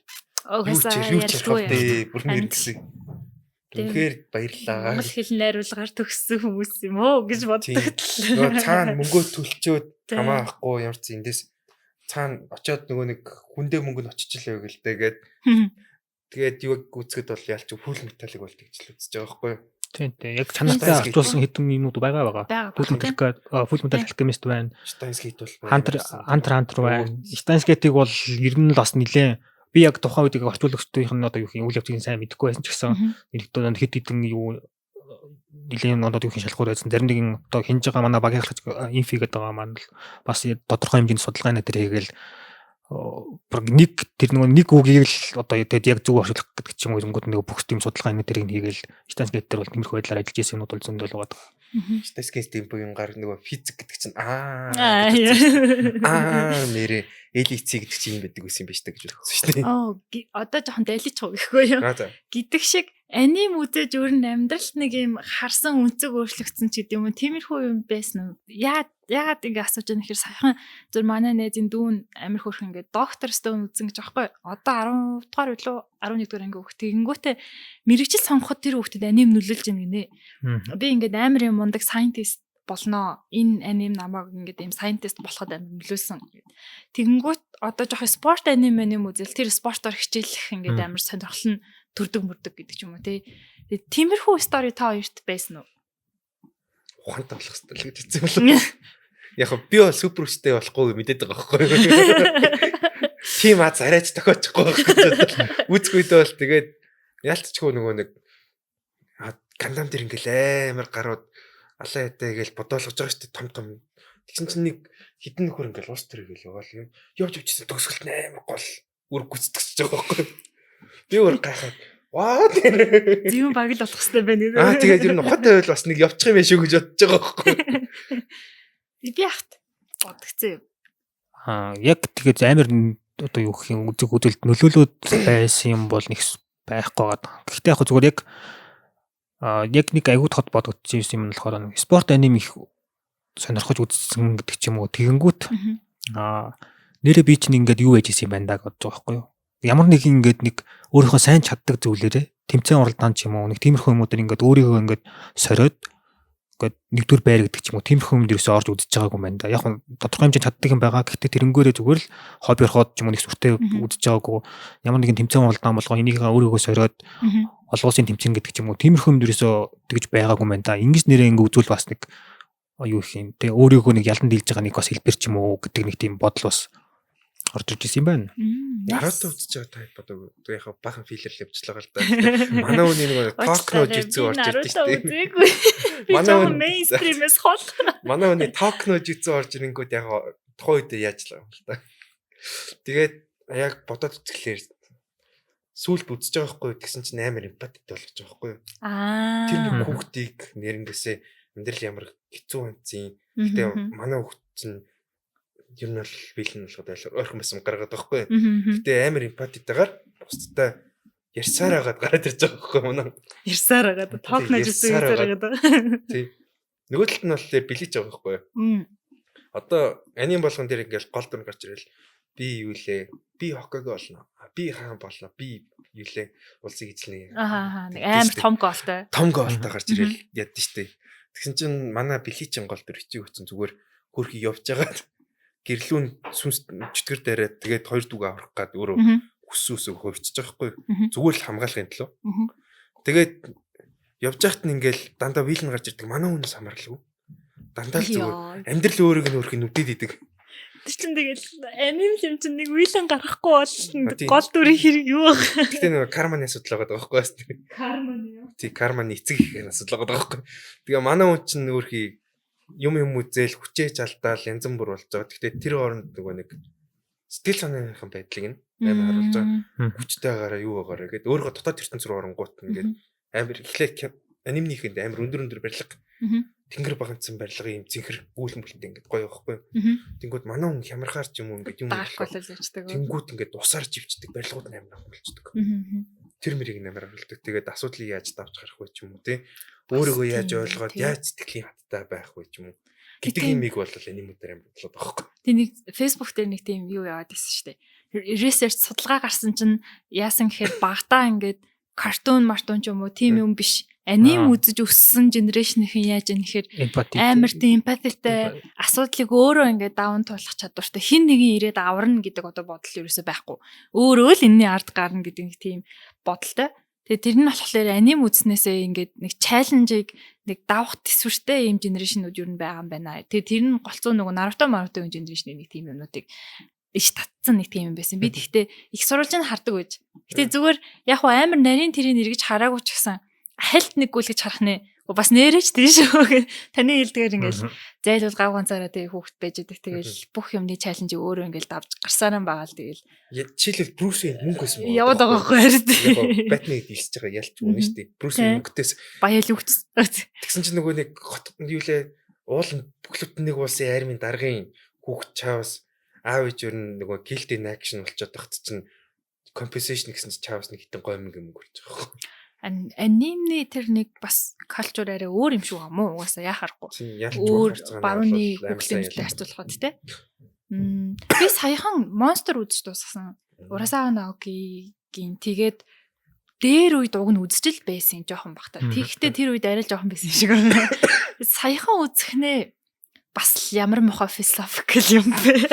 угаасаа юу ч ярих вэ? Бүр нэр гэсэн. Үнэхээр баярлалаа. Монгол хэл найруулгаар төгссөн хүмүүс юм уу гэж боддог л. Нөгөө цаана мөнгөө төлчөөд хамаахгүй ямар ч эндээс цаана очиод нөгөө нэг хүндээ мөнгө нь очиж л байг л дээ гээд тэгээд юу үзэхэд бол ялч фул металлик бол тэгж л үзэж байгаа байхгүй юу? Тийм тийм. Яг чанартай орчуулсан хэдэн юмнууд байгаа. Full Metal Alchemist байна. Steins Gate бол Hunter Hunter байна. Steins Gate-ийг бол ер нь л бас нэлээд би яг тухайн үед орчуулагчдын нь одоо юу юм үйл явцыг сайн мэдэхгүй байсан ч гэсэн нэгдүгээр хэд хэдэн юу нэлээд одоо юу шалгуур байсан. Зарим нэгэн одоо хинж байгаа манай багийн халж инфи гэдэг байгаа маань л бас тодорхой хэмжээний судалгааны дээр хийгээл баг нэг тэр нөгөө нэг үгийг л одоо тэгэд яг зөв орчуулах гэдэг ч юм уу юмгууд нэг бүх тийм судалгааны тэрийг хийгээл Steins Gate дээр бол тиймэрхүү байдлаар ажиллаж исэн юмнууд бол зөндөл байгаа. Steins Gate темпогийн гар нөгөө физик гэдэг чинь аа нэрээ LHC гэдэг чинь юм байдаг байсан юм байна шүү дээ гэж бодсон шүү дээ. Оо одоо жоохон дайлчих уу гэхгүй юу? Гэдэг шиг аним үзэж өөр нь амьдралд нэг юм харсан өнцөг өөрчлөгдсөн ч гэдэг юм уу тиймэрхүү юм байсан уу? Яагаад ингэ асууж байгаа нэхэр саяхан зүр манай найзын дүүн амар хөөрхөн ингэ доктор Стоун үзсэн гэж аахгүй. Одоо 10 дугаар билүү 11 дугаар анги хүүхд. Тэгэнгүүтээ мэрэгжил сонгоход тэр хүүхдэд аним нөлөөлж байна гинэ. Би ингээд амар юм мундаг scientist болноо. Энэ аним намайг ингээд ийм scientist болоход амар нөлөөлсөн. Тэгэнгүүт одоо жоох спорт аним аним үзэл тэр спортоор хичээлэх ингээд амар сонирхол нь төрдөг мөрдөг гэдэг ч юм уу тий. Тэгээд тиймэрхүү стори та хоёрт байсан уу? Ухаантай болох хэрэгтэй л гэж хэлсэн юм л. Яг би бол супер хүчтэй болохгүй мэдээд байгаа байхгүй юу? Тийм аз арайч тохиочихгүй байх гэж бодлоо. Үзэхүйдээ бол тэгээд ялцчгүй нөгөө нэг Гандам дээр ингээл амар гарууд алаа ядаа гээл бодоолгож байгаа шүү дээ том том. Тэгсэн чинь нэг хідэн нөхөр ингээл уус төр гээл яваал юм. Явж явжсэн төгсгөлт нь амар гол үр гүцэтгсэж байгаа байхгүй юу? Би өөр гайхаад ваа тэр зүүн баг л болох хэрэгтэй байна гэдэг. Аа тэгээд ер нь ухаантай байвал бас нэг явчих юм байна шүү гэж бодож байгаа байхгүй юу? Би яхад бодгцэн юм. Аа яг тэгээд амар одоо юу гэх юм үзэг үзэлд нөлөөлөөд байсан юм бол нэг байхгүй байгаа. Гэхдээ яг зүгээр яг яг нэг аягүй тод бодогдчихсэн юм нь болохоор нэг спорт аним их сонирхож үзсэн гэдэг ч юм уу. Тэгэнгүүт нэрээ би чинь ингээд юу яж исэн юм байна да гэж бодож байгаа байхгүй юу? Ямар нэг ингээд нэг өөрийнхөө сайн чаддаг зүйлээрээ тэмцээн уралдаан ч юм уу нэг тиймэрхүү юмудаар ингээд өөрийгөө ингээд сориод ингээд нэгдүгээр байр гэдэг ч юм уу тиймэрхүү юм дээрээс орж үзэж байгаагүй юм байна да. Яг нь тодорхой хэмжээнд чаддаг юм байгаа. Гэхдээ тэрнгээрээ зүгээр л хобби орхоод ч юм уу нэг сүртэй үзэж байгаагүй. Ямар нэгэн тэмцээн уралдаан болгоо энийгээ өөрийгөө сориод олон улсын тэмцээн гэдэг ч юм уу тиймэрхүү юм дээрээс тэгж байгаагүй юм байна да. Ингэж нэрээ ингээд үзвэл бас нэг юу их юм те өөрийгөө нэг ялан дийлж байгаа нэг бас хэлбэр ч юм уу гэдэг нэг тийм бодол бас орж ирж исэн юм байна. Наруто үзэж байгаа та бодоогүй. Тэгээ яг бахан филлер л явчихлаа л да. Манай хүний нэг Токно житсүү орж ирдэ шүү дээ. Манай хүн мейнстримээс хол. Манай хүний Токно житсүү орж ирэнгүүт яг тухайн үед яаж л юм л да. Тэгээд яг бодоод үзэхлээр сүүлд үзэж байгаа байхгүй тэгсэн чинь амар эмпатитэй болгож байгаа байхгүй. Аа. Тэр нэг хүүхдийг нэрнгээсээ амьдрал ямар хэцүү хандсан. Гэтэ манай хүүхд чинь ер нь бол бэлэн болоход ойрхон байсан гаргаад байгаа байхгүй. Гэтэ амар эмпатитайгаар бусдтай ярьсаар хагаад гараад ирж байгаа байхгүй манай. Ярьсаар хагаад токно жисэн ярьсаар хагаад. Тий. Нөгөө талд нь болохоор билиж байгаа байхгүй. Одоо анийн болгон дээр ингээл гол дүр гарч ирэл би юу лээ? Би хоккейг болно. Би хаан болно. Би юу лээ? Улсыг эзлэнэ. Аа нэг амар том голтой. Том голтой гарч ирэл ядсан штэ. Тэгсэн чинь манай биличин гол дүр хичээг өцөн зүгээр хөрхи явж байгаад гэрлүүн сүнс чөтгөр дээрээ тэгээд хоёр дүүгээ аврах гад өөрөө хүссэн үсэг хувирчиж байгаа байхгүй зүгээр л хамгаалахын төлөө. Тэгээд явж байхад нь ингээл дандаа вилн гарч ирдэг. Манай хүнээс хамаарлгүй. Дандаа л зүгээр амьдрал өөрийг нь өөрхий нүдэд идэг. Тэр чинь тэгэл аним юм чинь нэг вилэн гарахгүй бол гол дүрийн хэрэг юу вэ? Гэтэ нэг карманы асуудал байгаа байхгүй бас. Карманы юу? Тий, карманы эцэг их асуудал байгаа байхгүй. Тэгээ манай хүн чинь өөрхий юм үзэл хүчээж алдаал янз бүр болж байгаа. Гэхдээ тэр хооронд нөгөө нэг сэтгэл санааныхан байдлыг нь амар харуулж байгаа. Хүчтэй байгаараа юу байгаараа гэд өөрийнхөө дотоод ертөнц рүү оронгуут ингээд амар эхлээд анимныхэнд амар өндөр барилга. Тэнгэр баганцсан барилгын юм зинхэр үүлэн бүлэнтэй ингээд гоё байхгүй. Тэнгүүд манай хүн хямрахаар ч юм уу ингээд юм болол явчихдаг. Тэнгүүд ингээд усаар живчдэг барилгууд амар ах болчдөг. Тэр мэрийг амар харуулдаг. Тэгээд асуудлыг яаж давж гарах вэ ч юм уу те. Өөрийгөө яаж ойлгоод яаж сэтгэлийн хаттай байх вэ ч юм уу гэдэг юмыг бол анимуудаар амар бодлоо байхгүй. Тэг нэг Facebook дээр нэг тийм юу яваад ирсэн шүү дээ. Research судалгаа гарсан чинь яасан гэхээр багтаа ингээд cartoon мартун ч юм уу тийм юм биш. Аним үзэж өссөн generation ийн яаж юм гэхээр амар тийм empathy тай, асуудлыг өөрөө ингээд даван туулах чадвартай, хин нэгэн ирээд аварна гэдэг одоо бодол ерөөсөө байхгүй. Өөрөө л энэний ард гарна гэдэг нэг тийм бодолтой. Тэгээ тэр нь болохоор аним үзснээсээ ингээд нэг challenge ийг нэг давах төсвөртэй юм generation үүд юу н байгаа юм байна. Тэгээ тэр нь голцоо нөгөө Наруто Марутогийн generation нэг тийм юмнуудыг иш татсан нэг тийм юм байсан. Би тэгтээ их сурвалж нь хардаг байж. Гэтэ зүгээр яг хуу амар нарийн тэрийг эргэж хараагүй ч гэсэн хальт нэг гүйлгэж харах нэ. Бас нэрэж тийм шүү гэх. Таны хэлдгээр ингээл зайлвал гав ганцаараа тэгээ хүүхэд байж байгаа. Тэгэл бүх юмны challenge ийг өөрөө ингээл давж гарсаар юм байгаа л тэгэл. Жишээлбэл Брюс Уэйн мөнгө байсан байна. Яваад байгаа байхгүй харин. Яг Батман дийлсэж байгаа ялч үнэ шүү дээ. Брюс Уэйн мөнгөтэйс баяал үгц. Тэгсэн чинь нөгөө нэг хот юу лээ уул бүхлөт нэг улсын армийн даргын хүүхэд Чаус аав ээж ер нь нөгөө killed in action болчиход багт чинь compensation гэсэн чинь Чаус нэг хитэн гой мөнгө мөнгө болж байгаа байхгүй. Анимны тэр нэг бас culture арай өөр юм шиг юм уу? Угаасаа яа харахгүй. Өөр барууны хүүхдүүдтэй харьцуулахад те. Би саяхан Monster үзэж дуусгасан. Урасава Наокигийн тэгээд дээр үед уг нь үзэж л байсан жоохон бахта. Тэгэхдээ тэр үед арай л жоохон байсан шиг байна. Саяхан үзэхнээ бас л ямар мохоо philosophical юм бэ?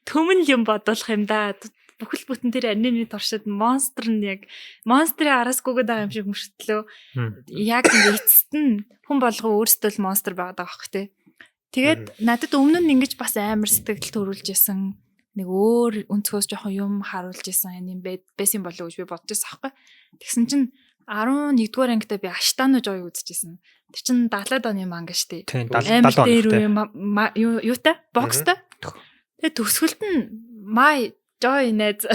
Төмөн юм бодуулах юм да. Бүхэл бүтэн тэр анимны туршид монстр нь яг монстрын араас гүгээд байгаа юм шиг мөртлөө яг ингээ эцэст нь хүн болгон өөрсдөө л монстр байгаад байгаа хөх те. Тэгээд надад өмнө нь ингэж бас амар сэтгэл төрүүлж исэн нэг өөр өнцгөөс жоохон юм харуулж исэн аним байсан болов уу гэж би бодож байсан аахгүй. Тэгсэн чинь 11 дугаар ангидаа би Ashita no Joy үзчихсэн. Тэр чинь 70-аад оны манга штэ. 70 Амар дээр үе юутай? Бокстай. Тэгээ төгсгөлд нь my Joy найз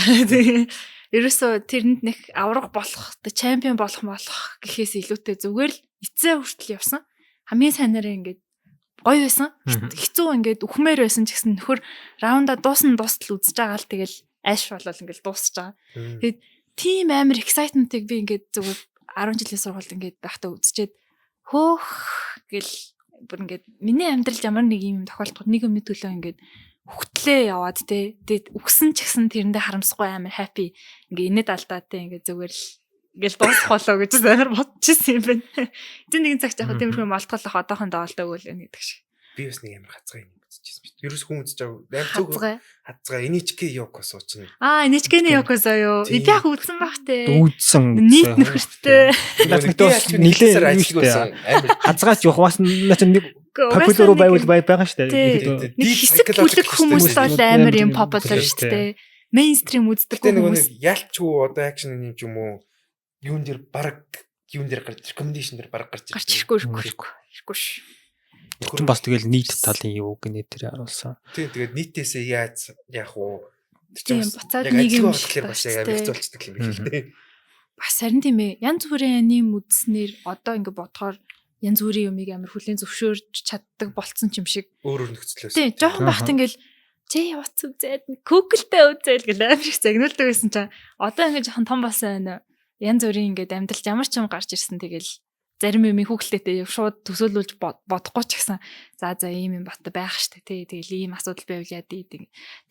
ерөөсөө тэрэнд нэг авраг болох, champion болох болох гэхээс илүүтэй зүгээр л эцээ хүртэл явсан. Хамгийн сайнараа ингээд гоё байсан. Хэцүү ингээд үхмээр байсан ч гэсэн нөхөр раунда дуусна дуустал үзэж байгаа л тэгэл айш болол ингээд дуусч байгаа. Тэгээд тийм амар excitement-ыг би ингээд зүгээр 10 жилийн сургуульд ингээд байхдаа үзчихэд хөөх гэл бүр ингээд миний амьдралд ямар нэг юм тохиолдоход нэг юмны төлөө ингээд хөхтлээ яваад те. Тэгээд үхсэн ч гэсэн тэрэндээ харамсахгүй амар happy ингээ инээд алдаа те ингээ зүгээр л ингээл дуусах болоо гэж амар бодчихсон юм байна. Эцэг нэгэн цагт яг тиймэрхүү юм олтголох одоохондоо олдоогүй л байна гэдэг шиг. Би бас нэг амар хазгай юм үзчихсэн би. Ерөөс хүн үзэж байгаа. Амар зүг хазгай NHK Yokoso чинь. Аа, NHK-ний Yokoso юу? Би яг үзсэн баг те. Үзсэн. Нийт нөхөртөө. Надад нилээ ажилласан. Хазгаач явах бас наа чинь нэг popular байвал байгаа шүү дээ. Нэг хэсэг бүлэг хүмүүс бол амар юм popular шүү дээ. Mainstream үздэг хүмүүс. Нөгөө ялчгүй одоо action юм ч юм уу юун дээр баг юун дээр гарч recommendation дээр баг гарч ирдэг. Гарч ирэхгүй ирэхгүй ирэхгүй ш. Тэр бас тэгэл нийт талын юу гинэ тэр харуулсан. Тийм, тэгээд нийтээсээ яаж яах уу? Тэр чинь буцаад нэг юм болохоор бас яг амар хэцүү болчихдог юм байна л дээ. Бас харин тийм ээ. Янз бүрийн аним үзснээр одоо ингэ бодохоор янз бүрийн юмыг амар хүлээн зөвшөөрч чаддаг болцсон юм шиг. Өөр өөр нөхцлөөс. Тийм, жоохон бахт ингээл чи явц үзээд Google-тэй үзээл гэл амар их загнуулдаг байсан чинь одоо ингэ жоохон том болсон байна. Янз бүрийн ингээд амьдралд ямар ч юм гарч ирсэн тэгэл зарим юм хүүхэлдэйтэй шууд төсөөлүүлж бодохгүй ч гэсэн за за ийм юм бат байх штэ тий, тэгэл ийм асуудал байвал яа дий.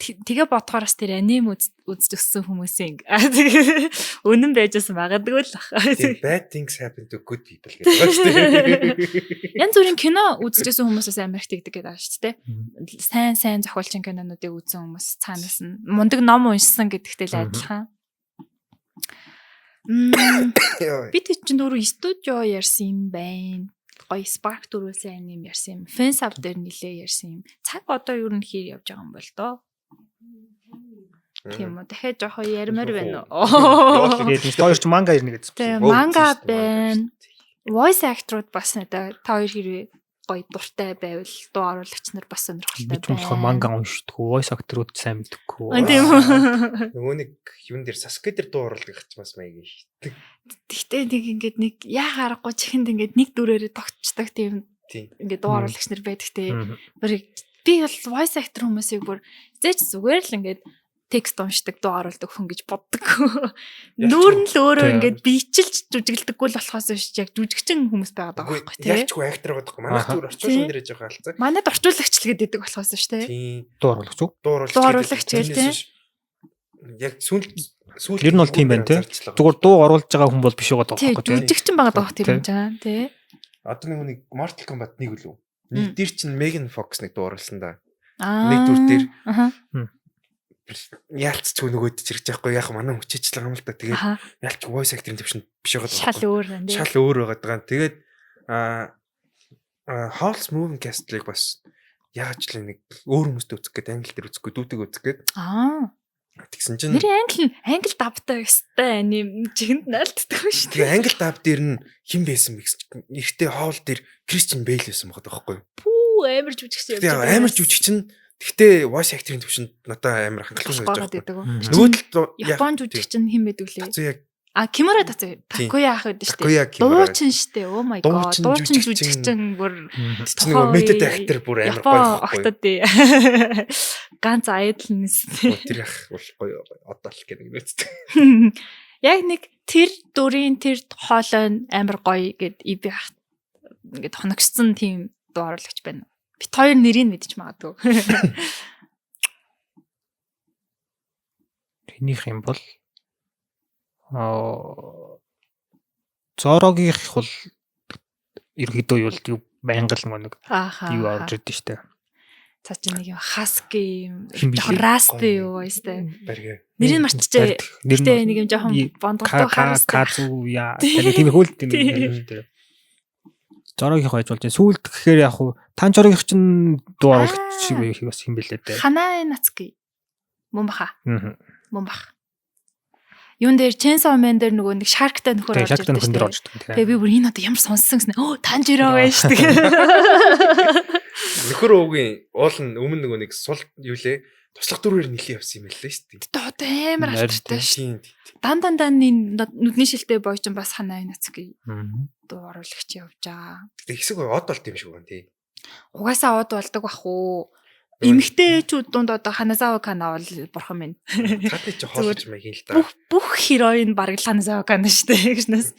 Тэгээ бодохоор бас тэр аним үзэж өссөн хүмүүсийн үнэн байжсэн магадгүй л бах. Тийм, bad things happen to good people гэдэг байна штэ. Янз бүрийн кино үзчихсэн хүмүүсээс амар их тэгдэг гэдэг байгаа шүү дээ. Сайн сайн зохиолчин кинонуудыг үзсэн хүмүүс цаанаас нь мундаг ном уншсан гэдэгтэй л адилхан. Би тэг чинь дөрөв студио ярьсан юм байна. Гоё spark дөрүүлсэн аним ярьсан юм. Fansub дээр нилээ ярьсан юм. Цаг одоо юу н хэр явж байгаа юм бол доо. Тийм үү. Дахиад жоохон ярмаар байна уу? Тэгээд хоёр ч манга ирнэ гэсэн. Тийм, манга байна. Voice actor-ууд бас надаа та хоёр хэрвээ гоё дуртай байвал дуу оруулагч нар бас сонирхолтой байна. Би ч болохоор манга уншдаггүй, voice actor-ууд сайн мэдэхгүй. Тийм үү. Нөгөө нэг юун дээр Саске дээр дуу оруулдаг ч бас маяг шийдэг. Тэгтээ нэг ингээд нэг яа харахгүй чихэнд ингээд нэг дүрээрээ тогтчдаг тийм Ингээд дуу оруулагч нар байдаг те. Бүр би бол voice actor хүмүүсийг бүр зээч зүгээр л ингээд текст уншдаг, дуу оруулдаг хүн гэж боддог. Нүүр нь л өөрөө ингээд биечилж жүжиглдэггүй л болохоос биш яг жүжигчин хүмүүс байгаад байгаа байхгүй тий. Ялчгүй актер байгаа байхгүй. Манайх зүгээр орчуулган дээр яж байгаа алцаа. Манайд орчуулагч л гэдэг болохоос биш тий. Дуу оруулагч уу? Дуу оруулагч гэл тий. Яг сүүл сүүл Ер нь бол тийм байна тий. Зүгээр дуу оруулж байгаа хүн бол биш байгаа байхгүй тий. Жүжигчин байгаа даа тэр юм чаа тий. Одоо нэг Mortal Kombat 1 үлээ. Нэг дээр чинь Megan Fox нэг дуу оруулсан да. Нэг дүр дээр. Яалцчгүй нөгөөд чирч яахгүй яг манай хүчээчлэг юм л да. Тэгээд ялч voice actor-ын төвшөнд биш байгаа. Шал өөр байна тий. Шал өөр байгаа даа. Тэгээд Howl's Moving Castle-ыг бас яаж л нэг өөр хүмүүстэй үзэх гээд англи дээр үзэхгүй дүүтэйг үзэх гээд. Тэгсэн чинь нэр англи давтай өстэй аним жигэнд найлтдаг шүү дээ. Тэгээ англи дав дээр нь хэн байсан бэ гэсэн чинь эртээ хоол дээр Кристиан Бейл байсан байгаа байхгүй юу? Пүү амар жүжигч явж байгаа. Амар жүжигч нь тэгтээ voice actor-ын төвшөнд надад амар хангалттай санагдаж байгаа. Нөгөө талд Япон жүжигч нь хэн байдаг лээ? Кимура Тацуя Такуя ах байдаг шүү дээ. Дуучин шүү дээ. Oh my god. Дуучин жүжигчин бүр нөгөө method actor бүр амар гоё байхгүй. Октод дээ. Ганц idol нэс. Тэр ах бол гоё одоо л гэх нэг нүцтэй. Яг нэг тэр дүрийн тэр хоолой нь амар гоё гэд иби ах ингээд хоногшсон тийм дуу оруулагч байна. Бит хоёр нэрийг мэдчих магадгүй. Тэнийх юм бол Зорогийнх бол ерөөдөө юу байнга л нэг юу орж ирдэ штэ. Цаа чи нэг юм хаски юм жоохон расты юу баястай. Нэрийг мартчихээ. Гэтэ нэг юм жоохон бондготой харсан. Казуя тэр тиймэрхүү л тийм юм тэр. Зорогийнх байж болж байна. Сүүлд гэхээр яг хуу Танчорогийнх чинь дуу оруулагч шиг бас юм бэлээ дээ. Ханаа Нацки. Мөн баха. Мөн бах. Юун дээр Chainsaw Man дээр нөгөө нэг Shark-тай нөхөр орж ирдэг шүү дээ. Тэгээ би бүр энэ одоо ямар сонссон гэсэн. Өө Танжиро байж шүү дээ. Нөхөр уугийн уул нь өмнө нөгөө нэг сул юу лээ туслах дөрвөөр нилээ явсан юм байлээ шүү дээ. Гэтэ одоо амар алдартай шүү. Дан дан дан нүдний шилтэй бой чинь бас Ханаа Нацки дуу оруулагч явж байгаа. Гэтэ хэсэг од болт юм шиг байна тий. Угаасаа од болдог бах уу. Эмэгтэйчүүд дунд одоо Ханазава Кана бол бурхан минь. Цаадны чи хоолж маяг л да. Бүх хероин бараг л Ханазава Кана шүү дээ гэжнээс.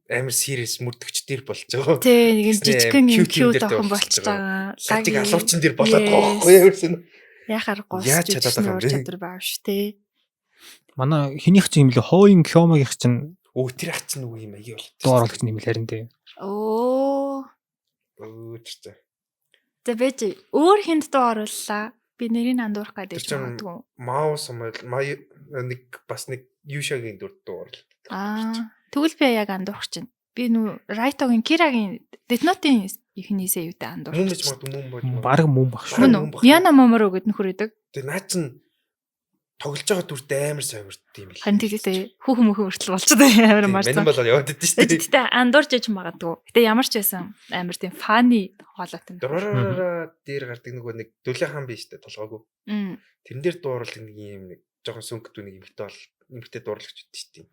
Амар serious мөрдөгч дээр болж байгаа. Тий, нэг юм жижигхэн юм cute охин болчихж байгаа. Лажиг алуурчин дээр болоод байгаа байхгүй юу ерөөсөн. Яхаар гоо яаж чадаад байгаа юм бэ? Чадвар байгаа шүү дээ. Манай хинийх чинь юм лээ Хооин Кёмагийнх чинь өө тэр ах чинь үгүй юм аяа бол. Дуу оруулагч юм л харин тий. Өө. Өө тэр. За бэж өөр хүнд дуу орууллаа. Би нэрийг андуурах гэдэг юм магадгүй. Мао Самуэль нэг бас нэг Юшагийн дүр дуу оруулдаг. Тэгвэл би яг андуурах чинь. Би нүү Райтогийн Кирагийн Death Note-ийн ихнээсээ юутай андуурах. Мөн байж магадгүй мөн байж. Бараг мөн баг шүү. Мөн үү? Яна Моморо гэдэг нөхөр идэг. Тэгээ наа чин тоглож байгаа дүртэй амар сайн хүрддэг юм бэл. Харин тэгтээ хүүхэн мөхөн хүртэл болчиход амар марцсан. Мань болоо яваад идэв шүү дээ. Тэгтээ андуурч яж магадгүй. Гэтэ ямар ч байсан амар тийм фаны хоолойтой. Дураараа дээр гардаг нөгөө нэг дүлээ хаан биш үү толгоогүй. Тэрэн дээр дууруулдаг нэг юм нэг жоохон сөнгөдүү нэг эмхтэй бол эмхтэй дууруулагч өгдөө шүү дээ.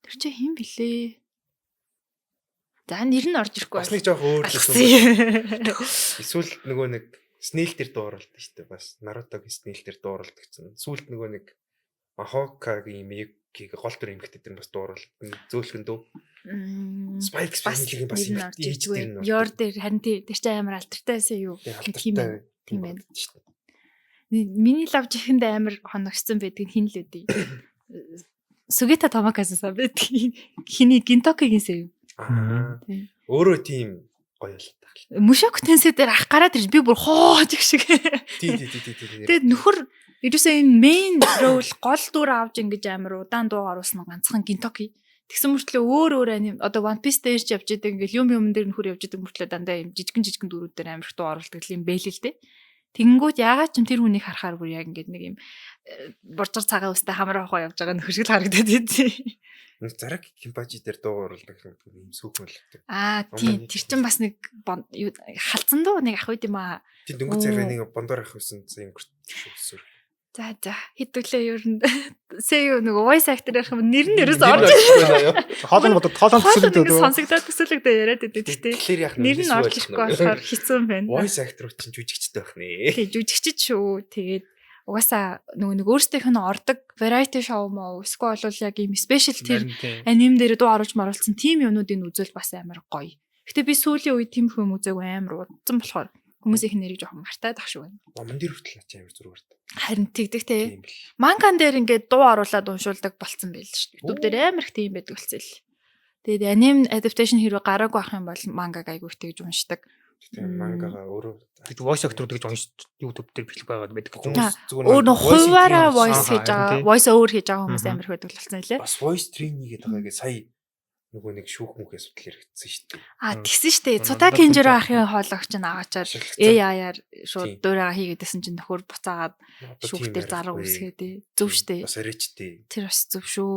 Тэр чинь хэн блэ? За нэр нь орж ирэхгүй. Бас нэг жоохон өөр л юм. Эсвэл нөгөө нэг Снэйл дээр дууруулдаг шүү дээ. Бас Наруто-гийн Снэйл дээр дууруулдаг чинь. Сүүлд нөгөө нэг Махокагийн Миюкиг гол дүр эмэгтэй дээр бас дууруулдаг. Зөөлхөн дүү. Spike Family-гийн бас эмэгтэй дээр нь. Йор дээр харин тий тэр чинь амар алдартай байсан юу? Тийм ээ. Тийм ээ. Миний лав жихэнд амар хоногшсон байдаг нь хин л үгүй. Сугита Томокасаа байдаг. Хиний Гинтокигийн сэв. Аа. Өөрөө тийм гоё л. Мушок тенсэ дээр ах гараад ирж би бүр хоож гэх шиг. Тий. Тэгээд нөхөр ерөөсөө энэ main role гол дүр авч ингэж амар удаан дуу оруулсан ганцхан Гинтоки. Тэгсэн мөртлөө өөр өөр аним одоо One Piece дээр ч явж идэг ингээл юм юм дээр нөхөр явж идэг мөртлөө дандаа юм жижигэн дүрүүд дээр амар их дуу оруулдаг юм бэлээ л дээ. Тэгэнгүүт яагаад ч юм тэр хүнийг харахаар бүр яг ингээд нэг юм буржгар цагаан үстэй хамар авах явж байгаа нөхөр шиг л харагдаад идэв. Зараг Кимпажи дээр дуу оруулдаг юм сүүхэн л. Аа тийм тэр чинь бас нэг халзан дуу нэг ах үйд юм аа. Тийм дөнгөж цагаан нэг бондор ах байсан юм гэрч өсөр. За за хэдүүлээ ер нь сэ юу нөгөө voice actor ярих юм нэр нь ерөөс орж Хоолой бодод хоолой хоолой төсөөлөд ингэ сонсогдоод төсөөлөгдөө яриад байдаг гэхдээ Тэгэхээр яг нэр нь орж ирэхгүй болохоор хэцүү юм байна. Voice actor чинь жүжигчтэй байх нэ. Тий жүжигчд шүү. Тэгээд угаасаа нөгөө нэг өөрсдийнх нь ордог variety show мó эсвэл бол яг ийм special тэр аним дээр дуу оруулж маруулсан тим юмнуудыг үзвэл бас амар гоё. Гэтэ би сүүлийн үед тийм юм үзээгүй амар удсан болохоор хүмүүсийн нэрийг жоохон мартаад ах шүү байна. Номон дээр хүртэл наа чи амар зураг барьдаг. Харин тэгдэг те. Тийм бил. Манган дээр ингээд дуу оруулаад уншуулдаг болцсон байл шүү дээ. YouTube дээр амар их тийм байдаг болсон л. Тэгээд аним adaptation хэрвээ гараагүй ах юм бол мангаг айгүй их тэгж уншдаг. Тийм мангага өөрөө Тэг voice actor гэж унш YouTube дээр бичлэг байгаад байдаг. хүмүүс зүгээр Өөр нөх voice хуваараа training voice Аа, хийж байгаа, харин тий. voice over хийж байгаа хүмүүс Мгм. амар их байдаг болсон лээ. Бас voice training гэдэг байгаа гээ сая нөгөө нэг шүүх мөх асуудал яригдсан шүү дээ. А Мм. тэгсэн штэ. Мм, Цутак бас Хинжиро тийм. ахын хоологч нь агаачаар Ашиглагдсан. AI-аар шууд Тийм. дуурайгаа хийгээдсэн чинь нөхөр буцаагаад Одоо шүүх тийм дээр зарга ярихгүй. үсгээд ээ. Зөв штэ. Бас арайчтэй. Тэр бас зөв шүү.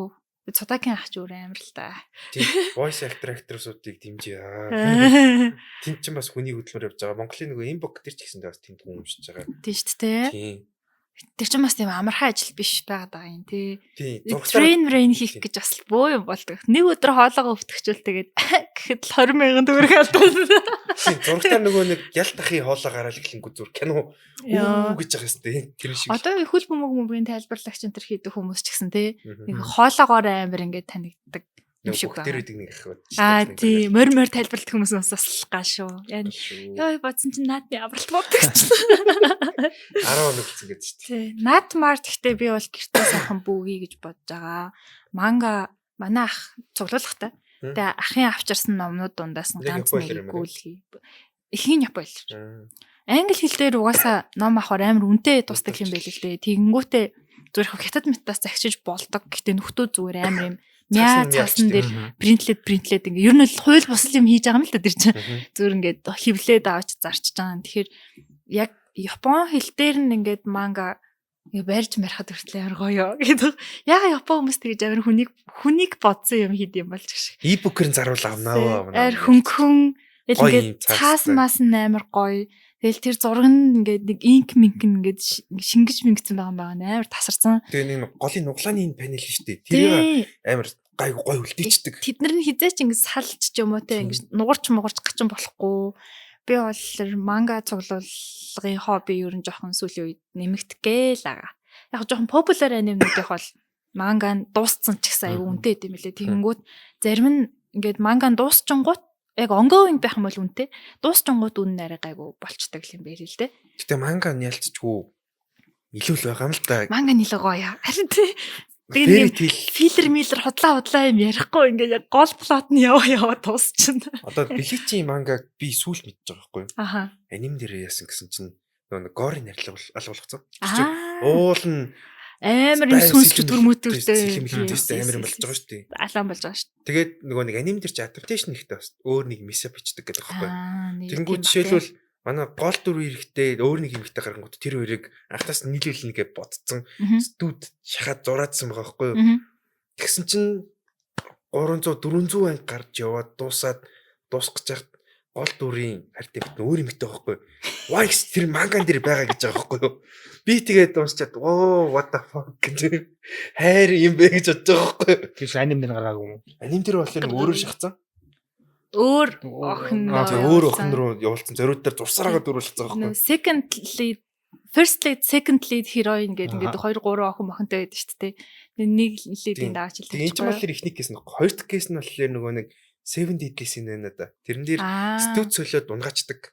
Цутакийн ах ч өөр амар л та. Тийм voice actor actress-уудыг дэмжиж аа. Тэнд чинь бас хүний хөдөлмөр явж байгаа. Монголын нөгөө inbox дээр ч гэсэндээ бас тэнд хүн уншиж байгаа. Тийм шүү дээ. Тийм. Тэр чинь бас тийм амархан ажил биш байгаад байгаа юм тий. Тийм. Зургатаар Train brain хийх Тийм. гэж бас бөө юм болдог. Нэг өдөр хоолоогоо өвтгчүүл тэгээд гэхэд л 20 мянган төгрөг алдсан. Тийм зургатаар нөгөө нэг ялт ахын хоолоо гараал эхлэнгүү зүр кино Яа. үү гэж байгаа юм тий. Тэр шиг. Одоо хөл бөмбөг мөмбөгийн тайлбарлагч энэ төр хийдэг хүмүүс ч гэсэн тий. Мгм. Нэг хоолоогоор амар ингээд танигддаг юм Нөгөө шиг бүх тэр байна. үдэг нэг ах бод. Аа тий, морь морь тайлбарладаг хүмүүс бас бас гал шүү. Яа Шүү. Йой бодсон чинь наадны авралт боддог чинь. 10 хоног үлдсэн гэдэг шүү дээ. Тий. Наад мар гэхдээ би бол гэртээ сайхан бүүгий гэж бодож байгаа. Манга манай ах цуглуулгатай. Мм. Тэгээ ахын авчирсан номнууд дундаас нь Яг ганц Япон нэг хэлээр юм байна. гүйлгий. Ихийн Япон хэл. Мм. Англи хэл дээр угаасаа ном авахар амар үнэтэй тусдаг юм байл л дээ. Тэгэнгүүтээ зүгээр их хятад метаас захичиж болдог. Гэтэ нөхдөө зүгээр амар юм мяа Цаасан нь цаасан ялчдаг. дээр принтлээд принтлээд ингээ ер нь л хууль бусал юм хийж байгаа юм л да тэр чинь. Мгм. Зүгээр ингээд хевлээд авч зарчиж байгаа юм. Тэгэхээр яг Япон хэл дээр нь ингээд манга ингээ барьж марихад хүртэл амар гоё гэдэг. Яга Япон хүмүүс тэгж амар хүнийг хүнийг бодсон юм хийд юм болж гэх шиг. E-book-ээр нь заруул авнаа авнаа. Амар хөнгөн Тэгэл Гоё ингээд юм цаастай. цаас маас нь амар гоё. Тэгэл тэр зураг нь ингээд нэг инк минк нь ингээд шингэж мингцэн байгаа юм байгаа нь амар тасарсан. Тэгээ нэг голын нуглааны энэ панел шүү дээ. Тэрийг Тий. амар гай гой үлдээчдэг. Тэд нар нь хизээч ингээд салж ч юм уу те ингээд нугарч мугарч гачин болохгүй. Би бол тэр манга цуглуулгын хобби ер нь жоохон сүүлийн үед нэмэгдэх гээл байгаа. Яг жоохон популяр анимнуудынх бол манга нь дууссан ч гэсэн айгүй үнэтэй байт юм лээ. Тэгэнгүүт зарим нь ингээд манга нь дуусчингууд яг ongoing байх юм бол үнэтэй. Дуусчингууд үнэ нь арай гайгүй болчдөг юм байл л дээ. Гэтэ манга нь ялцчгүй илүү л байгаа юм л да. Манга нэлээ гоё. Харин тий. Тэгээ Fairy нэг Tail Filler миллер худлаа худлаа юм ярихгүй ингээд яг гол plot нь яваа яваа дуусчихна. одоо Bleach-ийн мангаг би сүүл мэдж байгаа байхгүй юу? Аха. Аним дээр яасан гэсэн чинь нөгөө нэг Горын нарилга алга болгоцсон. Тэр чинь Аа. Уул нь Амар юм сүнс чөтгөр мөтгөртэй. Сэлэм мэлэмтэй амар юм болж байгаа шүү дээ. Алаан болж байгаа шүү. Тэгээд нөгөө нэг аним дээр чи adaptation ихтэй бас өөр нэг mess up бичдэг гэдэг байхгүй юу? Аа, нэр Тэнгүү тийм бах, жишээлбэл манай гол дөрвөн эрэхтэй өөр нэг эмэгтэй гарангууд тэр хоёрыг анхтаас нийлүүлнэ гэж бодцсон. тий. Мгм. Студ шахаад зураадсан байгаа байхгүй юу? Мгм. Тэгсэн чинь 300 400 анги гарч яваад дуусаад дуусах гэж яхад гол дүрийн харьтай бит өөр эмэгтэй байхгүй юу? Why гэж тэр манган дээр байгаа гэж байгаа байхгүй юу? Би тэгээд уншчаад оо what the fuck гэж хайр юм бэ гэж бодож байгаа байхгүй юу? Тэр аним дээр гаргаагүй юм уу? Аним дээр болохоор нэг өөрөөр шахацсан. Өөр охин Аа, Тэгээ өөр охин руу явуулсан. Зориуд дээр зурсараагаа дөрвөлцсөн байгаа байхгүй Нөө second lead first lead second lead heroine гэдэг ингээд Аха. 2 3 охин мохонтой байдаг шүү дээ. Нэг lead-ийн Тийм. дагаж л Тэгээ энэ чинь болохоор эхний case нь хоёр дахь case нь болохоор нөгөө нэг Seven Deadly Sin байна да. Тэрэн дээр студ солиод унгаачдаг.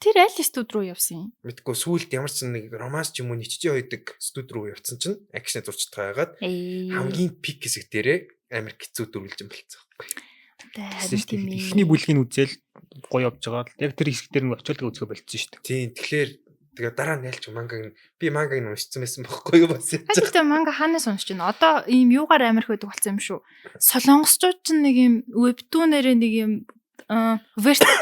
Тэр аль студ руу явсан юм? Мэдгүй сүүлд ямар ч нэг романс ч юм уу ничжээ хоёдаг студ руу явцсан чинь action зурчдаг хагаад хамгийн peak хэсэг дээрээ амар хэцүү дөрвөлжин болцсон байхгүй. Тэгсэн шүү дээ. Эхний бүлгийг үзэл гоё явж байгаа л яг тэр хэсэг дээр нэг очиод үзэхэ болцсон шүү дээ. Тийм тэгэхээр тэгээ дараа нь ялч мангаг нь би мангаг нь уншицсан байсан байхгүй юу бас яаж. Гэхдээ манга хаанаас уншиж байна? Одоо ийм юугаар амар их байдаг болсон юм шүү. Солонгосчууд ч нэг ийм webtoon-ээрээ нэг ийм vertical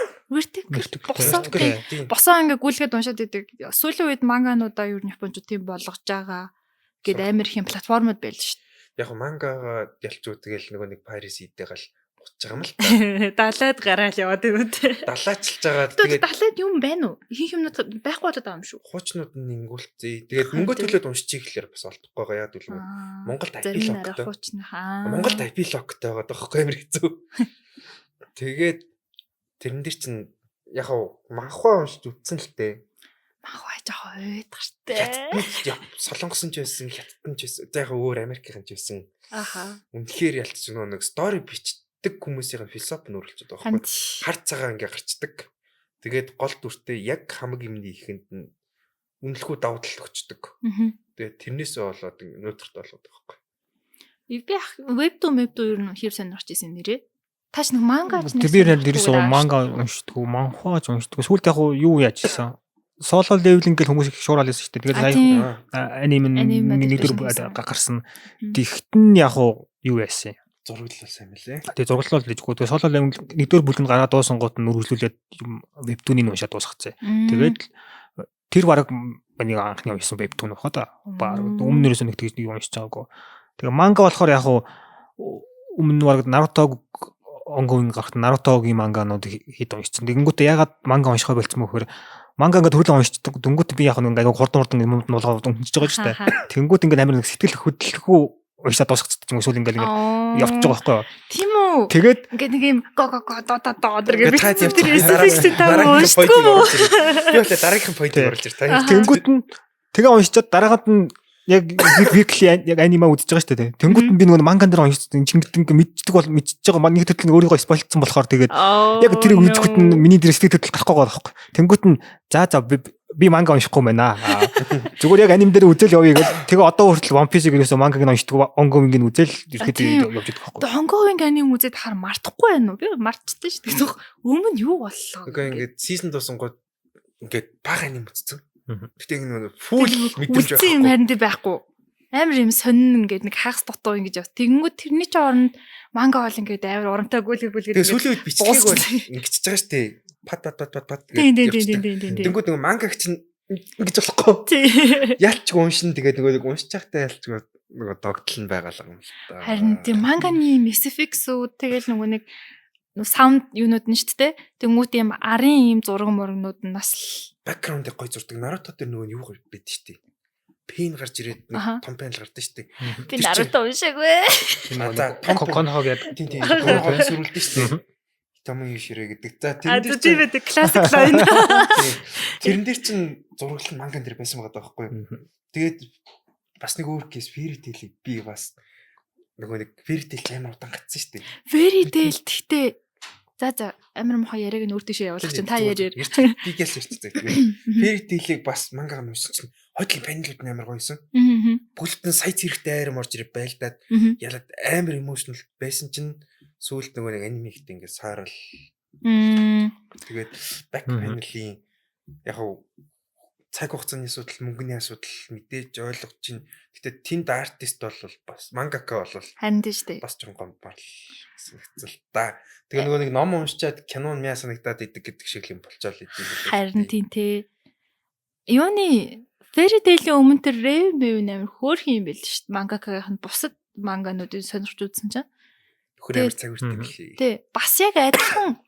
босоо Тийм. босоо ингээ гүйлгээд уншаад идэг. Сүүлийн үед мангануудаа ер нь японочууд тийм болгож байгаа гэд амар их юм платформуд байл шүү дээ. Яг мангагаа ялч үү тэгэл нөгөө нэг Paris идээгаал Утж байгаа юм л та. Далайд гараал яваад юм уу те. Далайчилж байгаа. Тэгээд далайд юм байна уу? Ихэнх юмнууд байхгүй болоод байгаа юм шүү. Хуучнууд нь ингүүлцээ. Тэгээд мөнгө төлөөд уншчих гэхлээр бас олдохгүй байгаа. Яа гэвэл Монголд IP lock-той. Монголд IP lock-той байгаа даахгүй амар хэцүү. Тэгээд тэрэн дээр чинь яг манхва уншиж үтсэн л дээ. Манхва жоохон уйдах штэ. Солонгосон ч байсан, хятадсан ч байсан. За яг өөр Америкийн ч байсан. Аха. Үнэхээр ялцч нөгөө нэг стори бичдэг хүмүүсийн философи нь өөрчлөж байгаа байхгүй. Хар цагаан ингээ гарчдаг. Тэгээд гол дүртэй яг хамаг юмны ихэнд нь үнэлэхүү давуу тал өгчдөг. Тэгээд тэрнээсээ болоод нөөцөрт болоод байгаа байхгүй. Би вебтун ер нь хэр сонирхож исэн нэрээ. Тааш нэг манга ч нэг. Би ерөөсөө манга уншдаггүй, манхва ч уншдаггүй. Сүүлд яг юу яаж исэн? Solo Leveling гэл хүмүүс их шуурал байсан шүү дээ. Тэгээд сая аниме нэг дөрөв гарсан. Тэгтэн яг юу яасан юм? Зураглал сайн мэлээ. Тэгээ зураглал гэжгүй. Тэгээ Solo Leveling нэгдүгээр бүлгэнд гараад дуусангууд нь үргэлжлүүлээд webtoon-ийг уншаад дуусгацсан. Тэгээд тэр бараг миний анхны уншсан webtoon баха да. Бараг өмнө нэрээс нэг тэгж нэг уншиж байгаагүй. Тэгээ манга болохоор яг өмнө нь бараг Naruto ongoing гарахт Naruto-гийн манганууд хэд уншсан. Тэгэнгүүтээ ягаад манга уншихаа болцсон мөхөр манга ингээд хөрлөн уншдаг. Дөнгөт би яг нэг айгаа хурдан хурдан юм нуулгаа уншиж байгаа шүү дээ. Тэнгүүт ингээд амар нэг сэтгэл хөдлөхүү уншаад дуусгацдаг юм эсвэл ингээд ингээд явчихж байгаа байхгүй юу? Тийм үү? Тэгээд ингээд нэг юм го го го до до до гэдэг би тэр SFX-тэй та уншдаггүй мүү? Би бол дараагийнх нь point-ийг оруулж ир та. Тэнгүүт нь тэгээ уншичаад дараагаад нь яг weekly яг аниме үзэж байгаа шүү дээ. Тэнгүүт нь би нөгөө манган дээр уншиж чингдэг ингээ мэддэг бол мэдчихэж байгаа. Нэг төрөл нь өөрийгөө spoil-цсан болохоор тэгээд яг тэрийг үзэхэд нь миний дээр сэтгэл хөдлөл гарахгүй байгаа байхгүй. Тэнгүүт нь за би манга уншихгүй байна. Зүгээр яг аним дээр үзэл явъя гэл. Тэгээ одоо хүртэл One Piece-ийг ерөөсөө мангаг нь уншдаг, ongoing нь үзэл ерөөхдөө явж идэх байхгүй. Ongoing аним үзээд хар мартахгүй байна уу? Би мартчихсан шүү дээ. Өмнө нь юу боллоо? Үгүй ингээд season дуусангууд ингээд бага аним үзсэн. Гэтэ ингэ full мэдрэмж байхгүй. Юм харин байхгүй. Амар юм сонин ингээд нэг хагас дутуу ингэж яв. Тэгэнгүүт тэрний чинь оронд манга бол ингээд амар урамтай гүйлэг гүйлэг. Тэгээ сүүлийн үед бичлэгийг бол ингэчихэж байгаа шүү дээ. Пат пат пат пат пат гэдэг. Тэнгүүд нөгөө мангаг чинь ингэж болохгүй. Ялч уншин тэгээд нөгөө уншиж байхдаа ялч нөгөө догтол нь байгаа л юм л та. Харин тийм манганы SFX-үүд тэгэл нөгөө нэг саунд юунууд нь шүү дээ. Тэнгүүт юм арын юм зураг мурагнууд нь бас background-ыг гой зурдаг. Naruto дээр нөгөө юу байд шүү дээ. Пин гарч ирээд нэг том панел гардаг шүү дээ. Би Naruto уншаагүй. За том Конхо гэдэг. Тийм тийм. Конхо сүрүүлдэг шүү дээ. Том юм ширээ гэдэг. За тэрэн дээр чинь байдаг классик лайн. Тэрэн дээр чинь зураглал нь манган дээр байсан байгаа байхгүй юу? Тэгээд бас нэг өөр кейс Fairy Tail-ийг би бас нөгөө нэг Fairy Tail амар удаан гацсан шүү дээ. Fairy Tail гэхдээ За амар муухай яриаг нь өөр тийшээ явуулах чинь та яриар. Би гэлс ярьчихсан. Тэгээд Fairy Tail-ийг бас мангагаар уншсан чинь хойдлын панелууд нь амар гоёсэн. Бүгд нь сая цэрэгтэй айрам орж ирээ байлдаад ялаад амар emotional байсан чинь сүүлд нөгөө нэг аниме ихтэй ингээд саарал. Тэгээд back panel-ийн яг цаг хугацааны асуудал, мөнгөний асуудал мэдээж ойлгож чинь. Гэтэ тэнд артист бол бас мангака бол харин тийм шүү дээ. Бас жоохон гомдмар санагцсан л да. Тэгээ нөгөө нэг ном уншичаад кино нь мяа санагдаад идэг гэдэг шиг юм болчоол идэв. Харин тийм те. Юуны Fairy Tail-ийн өмнө тэр Raven Maven амар хөөрхөн юм байл шүү дээ. Мангакагийн нь бусад мангануудыг сонирхож үзсэн чинь нөхөр амар цаг үрдэг лээ. Тий. Бас яг адилхан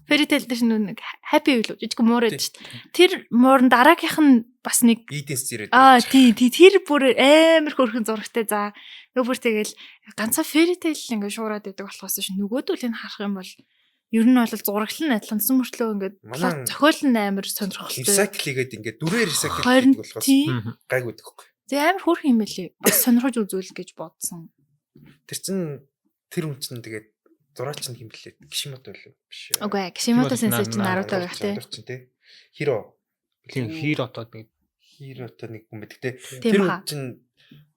Fairy Tail дээр нэг happy үйл жижиг муур байдаг шүү дээ. Тэр муурн дараагийнх нь бас нэг Eden's ирээд. Аа тий, тий тэр бүр амар хөөрхөн зурагтай за. Нөгөө бүр тэгэл ганцхан Fairy Tail ингээ шуураад байдаг болохоос ш нөгөөдөлийг харах юм бол ер нь бол зураглал нь адилхан мөртлөө ингээд зохиол нь амар сонирхолтой. Recycle хийгээд ингээд дүрээр recycle хийдэг болохоос гайгүй байдаг байхгүй. Зэ амар хөөрхөн юм байлээ. Бас сонирхож үзүүл гэж бодсон. Тэр чин тэр хүн чинь тэгээд зураач нь хэм блээ? Кишимото байлуу биш. Үгүй ээ, Кишимото сенсей чинь Наруто гэх тий. Хиро. Тийм Хирото нэг Хирото нэг хүн байдаг тий. Тэр хүн чинь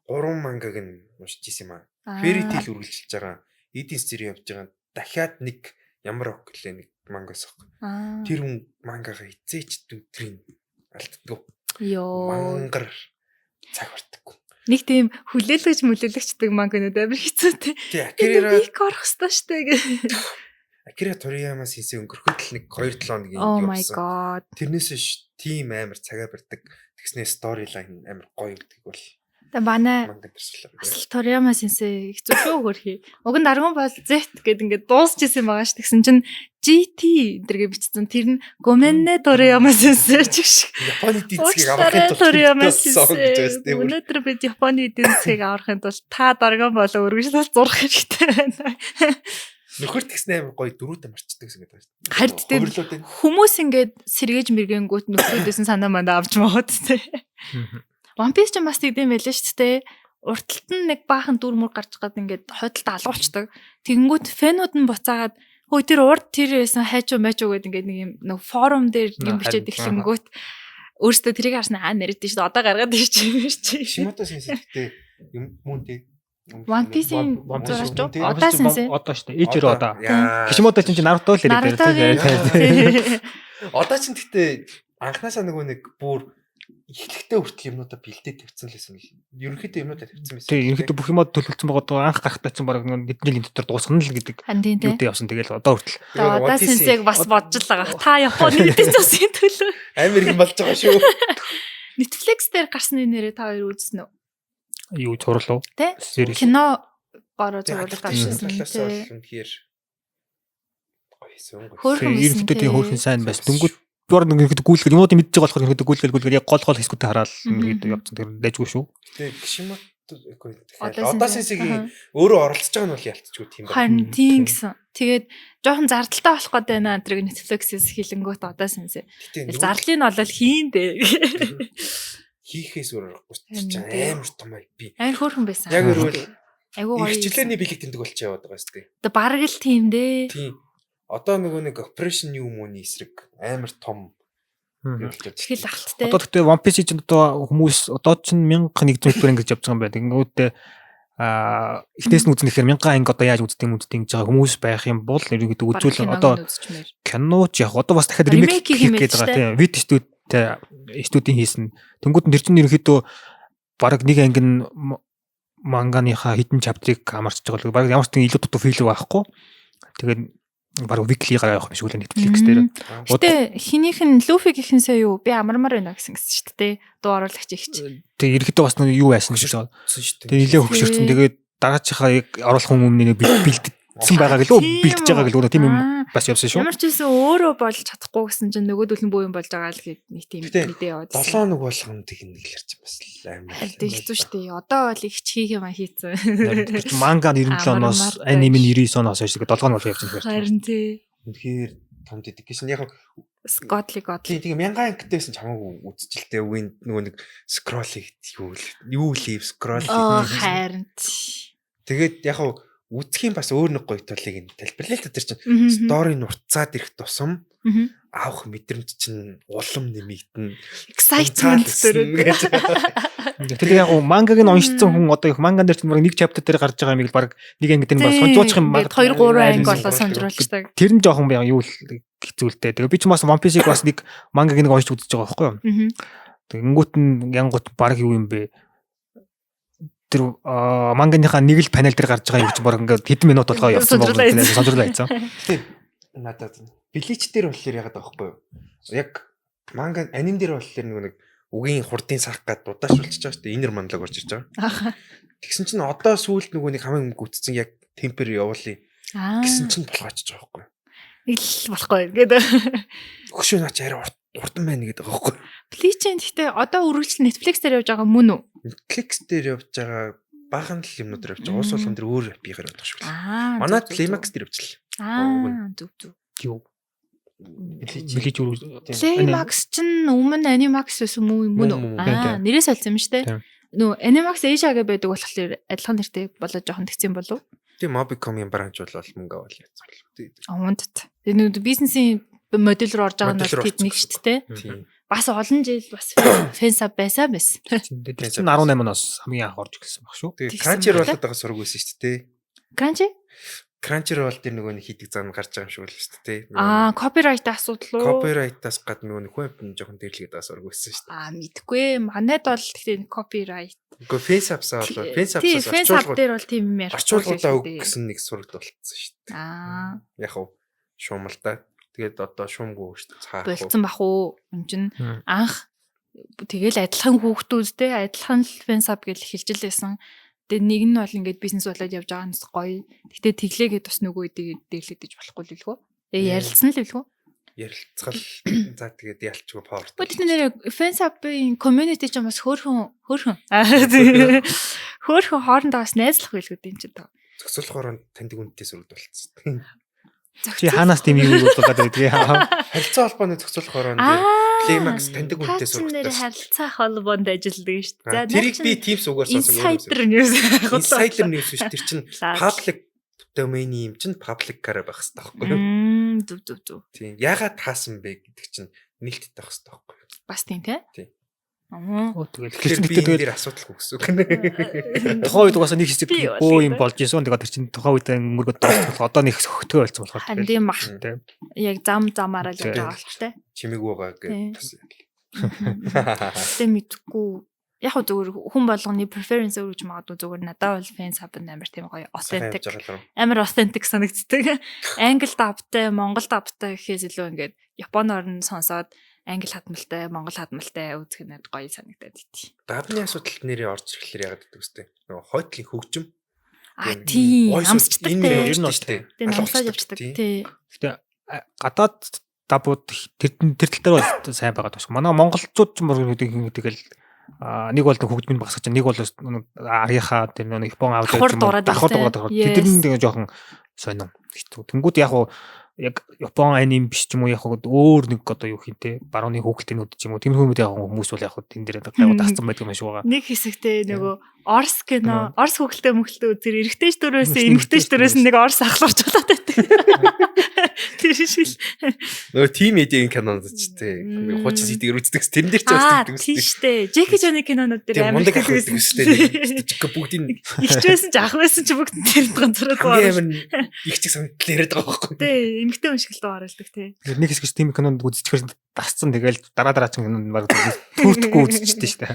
3 мангаг нь уншиж исэн юм аа. Fairy Tail үргэлжилж байгаа. Eden Zero явж байгаа. Дахиад нэг ямар ок гэлээ нэг мангас ок. Тэр хүн мангагаа эзээч өдрийн алддаггүй. Йоо. Мангар цаг бартаггүй. Нэг тийм хүлээлгэж мүлээлгчдэг манганууд амар хэцүү те. Тий, Акира бик орох ёстой штэ гэ. Акира Торияма сенсей өнгөрөхөд л нэг 2-7 хоногийн Oh my god. Тэрнээс биш тийм амар цагаа барьдаг. Тэгснээ story line амар гоё гэдэг бол. Тэгээ манай Манга дэрслээ. Асал Торияма сенсей хэцүү шүү хөрхий. Уг нь Dragon Ball Z гэд ингээд дуусчихсан байгаа ш. Тэгсэн чинь GT энтергээ бичсэн. Тэр нь Гомэнне Торияма сенсей ч шиг. Японы эдийн засгийг аврахын тулд Торияма сон гэж байсан сенсей. тийм үү? Өнөөдөр бид Японы эдийн засгийг аврахын тулд та Dragon Ball өргөжлөл зурх хэрэгтэй байна. Нөхөр тэгсэн амар гоё дөрүүдэ марчдаг гэсэн гэдэг байна шүү дээ. Харин тийм. Хувирлууд байна. Хүмүүс ингээд сэргээж мэргэнгүүт нөхрүүдээс нь санаа мандаа авч маад те. One Piece ч бас тэгдэм байлээ шүү дээ. Урталт нь нэг баахан дүр мөр гарч гад ингээд хойдолд алгуулцдаг. Тэгэнгүүт фэнүүд нь буцаагаад хөөе тэр урд тэр байсан хайчуу майчуу гэд ингээд нэг юм нэг форум дээр юм Харин, бичээд эхлэнгүүт өөртөө тэрийг харсан аа нэрэд шүү дээ. Одоо гаргаад ирч юм чи. Шимото сенсей гэхдээ юм мөн тий. One Piece-ийн One Piece зураач уу? тий. Одоо сенсей. Одоо шүү дээ. Ичиро одоо. Яа. Кишимото чинь Наруто л яриад Наруто-гийн байна. Одоо чинь гэхдээ анханасаа нөгөө нэг бүр эхлэхдээ хүртэл юмнуудаа бэлдээд тавьсан л байсан л. Ерөнхийдөө юмнуудаа тавьсан байсан. Тий, ерөнхийдөө бүх юмод төлөвлөсөн байгаа даа анх гарахтаа чинь бараг нэг хэдэн жилийн дотор дуусгана л гэдэг Харин тийм тий. юутай явсан. Тэгэл одоо хүртэл Тэгээ одоо сенсейг бас бодж л байгаа. Та Японы эдийн засгийн төлөө. Амар юм болж байгаа шүү. Netflix дээр гарсны нэрээ та хоёр үзсэн үү? юу зурлуу. Тэ? Series. Кино бороо Тэгээ зурвал гарсан гарсан. талаас Тий. бол үнэхээр гоё юм гоё. Хөөрхөн Тий, байсан, ерөнхийдөө тий. тий хөөрхөн сайн байсан. Дөнгөж дугаар нэг ерөнхийдөө гүйлгэл юмудын мэдж байгаа болохоор ерөнхийдөө гүйлгэл гүйлгэл яг гол гол хэсгүүдээ хараад ерөнхийдөө явцсан. Тэр дайжгүй шүү. Тэгээ Кишимото үгүй Одоо тэгэхээр одоо сенсей. сенсейгийн өөрөө оролцож байгаа нь бол ялцчгүй тийм байна. Харин Мм, тийм тий. гэсэн. Тэгээд жоохон зардалтай болох гээд байна. Тэрийг Netflix-ээс хилэнгүүт одоо сенсей. Гэтэ нөгөө Зарлыг нь олол хийн дээ. хийхээс өөр аргагүй шүү Харин дээ. Чинь тий. амар том ай би. Амар хөөрхөн байсан. Яг өрөөл Айгуу гоё. эрхчлээний бэлэг тэмдэг болчих яваад байгаа шүү дээ. Одоо бараг л тийм дээ. Тийм. Одоо нөгөө нэг operation юм ууны эсрэг амар том юм болчих. Тэгэл алттай. Одоо тэгтээ One Piece чинь одоо хүмүүс одоо чинь 1100 дэх ингэж явж байгаа юм байна. Тэгэнгүүтээ аа эхнээс нь үзнэ гэхээр 1000 анги одоо яаж үздэг юм үздэг гэж байгаа хүмүүс байх юм бол ерөнхийдөө үзүүл одоо кино ч яг одоо бас дахиад ремейк Ремейк хийх хийх юм гэж байл байгаа тийм. Вит студитэй студийн хийсэн. Тэнгүүд нь тэр чинь ерөнхийдөө бараг нэг анги нь манганыхаа хідэн чаптрыг амарчж байгаа л бараг ямар ч тийм илүү дутуу филэр байхгүй. Тэгээд бараг weekly гараа явах юм шиг үлээ Netflix дээр. Гэтэ хинийх нь Luffy гихэнсээ юу би амармаар байна гэсэн гэсэн шүү дээ. Дуу оруулагч ихч. Тэгээ ерөнхийдөө бас нэг юу байсан гэж байгаа. шүү дээ. Тэгээ нилээ хөгшөрсөн. Тэгээд дараачихаа яг оруулах хүн өмнө нэг бэлдсэн байгаа гэлөө Тийм бэлдэж байгаа гэлөө тийм юм Аа. бас явсан шүү. Ямар ч байсан өөрөө болж чадахгүй гэсэн чинь нөгөөдөл нь бүү юм болж байгаа л гэд нэг тийм Гэтэ, мэдээ яваад. байсан. 7 нэг болгоно тэг нэг л ярьж бас л амар. Харин тийм хэцүү шүү дээ. Одоо бол их чих юм а хийцэн. Тэр чинь манга 97 оноос Амармаар аниме 99 оноос хойш тэгээд 7 хоног явж байгаа юм. Харин тий. Үнэхээр том дэдэг гэсэн яг Скотли гот. тийм тийм мянган ангитай байсан ч хамаагүй үзчихэлтэй үгийн нөгөө нэг скролл хийх юу л юу лив скролл Оо хийх. харин. Тэгээд яг хав үзхийн бас өөр нэг гоё талыг нь тайлбарлая л та тэр чинь стори нурцаад ирэх тусам авах мэдрэмж чинь улам нэмэгдэнэ. Excitement Төрөөд. төрөөд. Тэр яг гоо мангаг нь уншсан хүн одоо их манган дээр чинь бараг нэг чаптер дээр гарч байгаа юм л бараг нэг анги дээр нь бараг сонжуучих юм Ингээд 2 3 анги Харин болоо сонжруулдаг. Тэр нь жоохон яг юу л хэцүү л дээ. Тэгээ би ч бас One Piece-ийг бас нэг мангаг нэг уншиж үзэж байгаа байхгүй юу? Тэгэнгүүт нь янгут бараг юу юм бэ? Тэр манганыхаа нэг л панел дээр гарч байгаа юм чинь бараг ингээд хэдэн минут болгоо явсан Сонжруулаа байгаа. хийсэн. Сонжруулаа хийсэн. Гэтэ надад Bleach дээр болохоор ягаад байгаа байхгүй юу? Яг манга аним дээр болохоор нөгөө нэг үгийн хурдын сах гад удаашруулчихж байгаа шүү дээ. Инер монолог орж ирж байгаа. Аха. Тэгсэн чинь одоо сүүлд нөгөө нэг хамгийн гүтцэн яг темпер явуулъя Аа. гэсэн чинь толгойчж байгаа байхгүй юу? Нэг л болохгүй гэдэг. Хөшөө наа чи арай урдан байна гэдэг байгаа байхгүй юу? Bleach-ийн гэхдээ одоо үргэлжлэл Netflix дээр явж байгаа мөн үү? Netflix дээр явж байгаа баахан л юмнууд дээр явж байгаа. Уус болгон дээр өөр апигаар явдаг шүү. Аа. Манай зөв, зөв, Climax зөв. дээр явчихлаа. Аа, зөв зөв. Юу? Bleach. Bleach юу? Climax чинь өмнө Animax байсан мөн мөн үү? Мөн, мөн. Аа, Тийм, нэрээ солисон юм шүү дээ. Тийм. Нөө Animax Asia гэ байдаг болохоор адилхан нэртэй болоо жоохон тэгсэн болов. Тийм Mobicom-ийн бранч бол мөнгө авал яцсан. Тийм. Унтд. Тэгээ нөө бизнесийн модель руу орж байгаа нь Модель бол руу тэд нэг орсон шүү дээ. Тийм. Бас олон жил бас фэн саб байсан байсан. Тэр чинь 18 оноос хамгийн анх орж ирсэн баг шүү. Тэгээ Тэгсэн Crunchyroll байна. болоод байгаа сураг байсан шүү дээ. Crunchy? Crunchyroll дээр нөгөө нэг хийдэг зан гарч байгаа юм шиг л шүү дээ. Аа, copyright асуудал уу? Copyright-аас гадна нөгөө нэг хүн амтны жоохон дээрлэгээд байгаа сураг байсан шүү дээ. Аа, мэдгүй. Манайд бол тэгтээ copyright. Үгүй Face-App-саа болоо Тийм, Face-App-саас fan sub орчуулгууд дээр бол тийм юм ярихгүй. орчуулгуудаа өг гэсэн нэг сурагд болцсон шүү дээ. Аа, Яг хав шуумал та. Тэгээд одоо шуумгүй шүү дээ. Цаах. болцсон бах уу? Энд чинь анх Тэгэл адилхан хүүхдүүд те, адилхан л fansub гэж эхэлж л байсан. Тэгээ нэг нь бол ингээд бизнес болоод явж байгаа нь гоё. Гэтэ тэглээгээд бас нөгөө эдийг дээрлэгдэж болохгүй л билгүү. Тэгээ ярилцсан л билгүү. Ярилцгал за тэгээд ялчгүй power. Гэхдээ нэр fansub-ийн community ч бас хөөрхөн хөөрхөн. Хөөрхөн хоорондоо бас найзлах байлгүй дээ энэ ч даа. Зохицуулахоор таньдаг үнэтэй сүрд болцсон. Чи хаанаас тийм юм болоод байдгийг. Харилцаа холбооны зохицуулах хорон дээр Climax таньдаг үнэтэй сүрд. Нэр харилцаа холбоонд ажилладаг шүү дээ. За тэрийг би Teams угаар сонсог. Insider news. Insider news биш, тэр чинь public domain юм чинь public-аар байх хэрэгтэй байхгүй юу? Зүг зүг зүг. Тийм. Ягаад таасан бэ гэдэг чинь нээлттэй байх хэрэгтэй байхгүй юу? Бас тийм те? Тийм. Аа. Тэгэл тэр би энэ дээр асуудалгүй гэсэн үг. Тухайн үед угаасаа нэг хэсэг бөө юм болж исэн. Тэгээд тэр чинь тухайн үед өнгөргөө дуусах одоо нэг хэсэг хөтгөө болсон болохоор тэгэл. Тийм бах. Яг зам замаараа л явж байгаа болчих те. Чимээгүй байгаа гэдэг бас. Тэ мэдхгүй. Яг хөө зүгээр хүн болгоны preference өөр гэж магадгүй, зүгээр надад бол fansub амар тийм гоё authentic, амар authentic санагддаг. Англи dub-тай, Монгол dub-тай гэхээс илүү ингээд Японоор нь сонсоод англи хадмалтай, монгол хадмалтай үзэх нь гоё санагдаад итий. Dub-ны асуудалд нэрээ орж ирэхлээр яагаад гэдэг үстэй. Нөгөө хойтлын хөгжим. А тийм, амсчдаг те. Ер нь бол тийм. Намсаад явцдаг тий. Гэтэ гадаад dub-ууд тэр тэр тал дээр бол сайн байгаа тус. Манай монголчууд ч мөр тэгэл нэг бол хөгжмөнд багсаж, нэг бол арийнхаа тэр нэг Япон аудио юм уу давхар дуурайд. Тэд нар нэг жоохон сонин хэцүү. Тэнгүүд яг уу яг Япон аним биш ч юм уу, яг өөр нэг одоо юу хин те барууны хүүхэлдэйнүүд ч юм уу, тийм хүмүүс яг хүмүүс бол яг тэн дээр гайгүй дасцсан байдаг юм шиг байгаа. Нэг хэсэгтээ нөгөө Орс кино, Орс хүүхэлдэй мөхөлтэй үзэр эрэгтэйч дөрөөс эмэгтэйч дөрөөс нэг Орс ахларч болоод байдаг. Тэр шиг. Нөгөө Team Media-ийн кинонууд ч те хуучин сэтгээр үздэг. Тэрэн дээр ч бас тэгдэг. Тийм штэ. Джеки Чаны кинонууд дээр амар мундаг ах байдаг штэ. Жиг бүгдийн ихч байсан ч ах байсан ч бүгд тэр ганцаараа амар их чиг санагдлал яриад байгаа байхгүй. Тий, эмэгтэй хүн шиг л дуу оруулдаг тий. Нэг хэсэг тийм кинонд үзчихэр дасцсан, тэгэл дараа дараа ч кинонд баг төртөхгүй үзчихсэн штэ.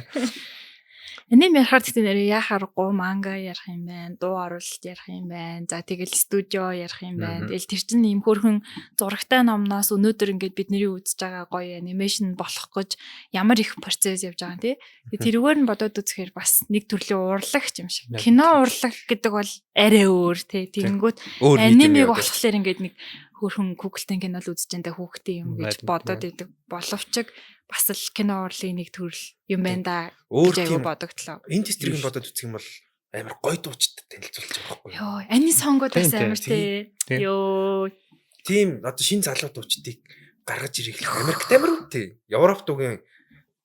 Аним ярихаар гэхдээ нэрээ яхааргүй манга ярих юм байна, дуу оруулалт ярих юм байна. За тэгэл студио ярих юм байна. Тэгэл тэр чинь ийм хөөрхөн зурагтай номноос өнөөдөр ингээд бидний үзэж байгаа гоё анимашн болох гэж ямар их процесс явж байгаа юм тий. Тэрүүгээр нь бодоод үзэхээр бас нэг төрлийн урлаг юм шиг. Кино урлаг гэдэг бол арай өөр тий. Тэгэнгүүт анимыг болохоор ингээд нэг хөөрхөн Google-тэй кино л үзэж энэ хүүхдийн юм гэж бодоод идэг боловч бас л кино урлагийн нэг төрөл юм байна да гэж аягүй бодогдлоо. Индустрийг бодоод үзэх юм бол амар гоё дуучид танилцуулж байгаа байхгүй юу? Йоо, ани сонгоод бас амар тий. Йоо. Тийм одоо шинэ залуу дуучдыг гаргаж ирэх Америкт амар үнэтэй. Европ дуугийн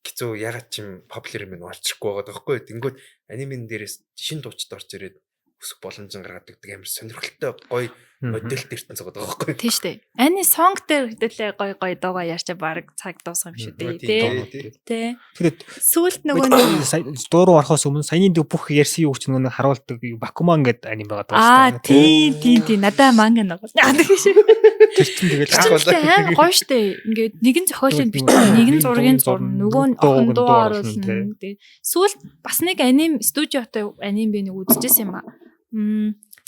хэцүү ягаад ч юм popular юм олчихгүй байгаа байхгүй юу? Тэнгүүд анимен дээрээс шинэ дуучид орж ирээд өсөх боломж гаргаад өгдөг амар сонирхолтой гоё модельт ертөнц байгаа байхгүй юу? Тийм шүү дээ. Ани сонг дээр хэдүүлээ гоё гоё дуугаа ярьчаа баг цаг дуусах юм шүү дээ. Тий. Тий. Тэгэхээр сүүлд нөгөө нэг дуу руу орохоос өмнө саяны бүх ярьсан юу ч нөгөө харуулдаг Бакуман гэдэг аним байгаа даа шүү дээ. Тийм тийм тийм надаа манга нэг. Тэр чинь тэгэл амар гоё шүү дээ. Ингээд нэгэн зохиолыг бичсэн, нэгэн зургийн зурна, нөгөө нь охин дуу оруулна. Тий. Сүүлд бас нэг аним студиотой аним би нэг үзчихсэн юм аа.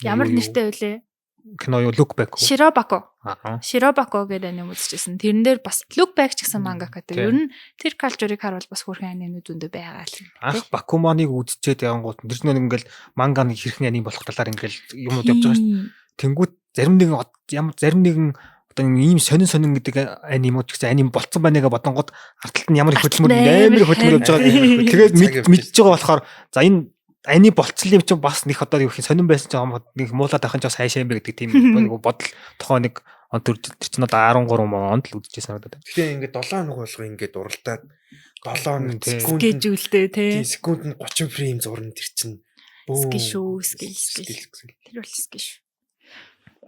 Ямар нэртэй вүлээ? Кино юу Look Back уу? Shirobako. Shirobako гэдэг аним үзчихсэн. Тэрэн дээр бас Look Back ч гэсэн мангакатай. Ер нь тэр калчурыг харуул бас хөөрхөн анимнууд зөндөө байгаа л. Анх Бакуманыг үзчихэд явангууд тэр нэг ингээл манга нэг хэрхэн аним болох талаар ингээл юмуд явж байгаа шүү дээ. Тэнгүүд зарим нэгэн ямар зарим нэгэн одоо ийм сонин сонин гэдэг анимууд ч гэсэн аним болцсон байна гэ бодонгод ард талд нь ямар их хөдөлмөр амар их хөдөлмөр явж байгаа. Тэгээд мэдж байгаа болохоор за энэ ани болцсон юм чинь бас нэг одоо юу гэх сонин байсан ч нэг муулаад байх нь ч бас хайшаа юм бэ гэдэг тийм нэг бодол тухайн нэг он төр тэр чинь одоо 13 онд л үзчихсэн санагдаад байна. Тэгэхээр ингээд 7 хоног болго ингээд уралдаад 7 хоног секунд скежүүлдэ тий. Секундэд нь 30 фрейм зурна тэр чинь ски шүү ски ски. Тэр бол ски шүү.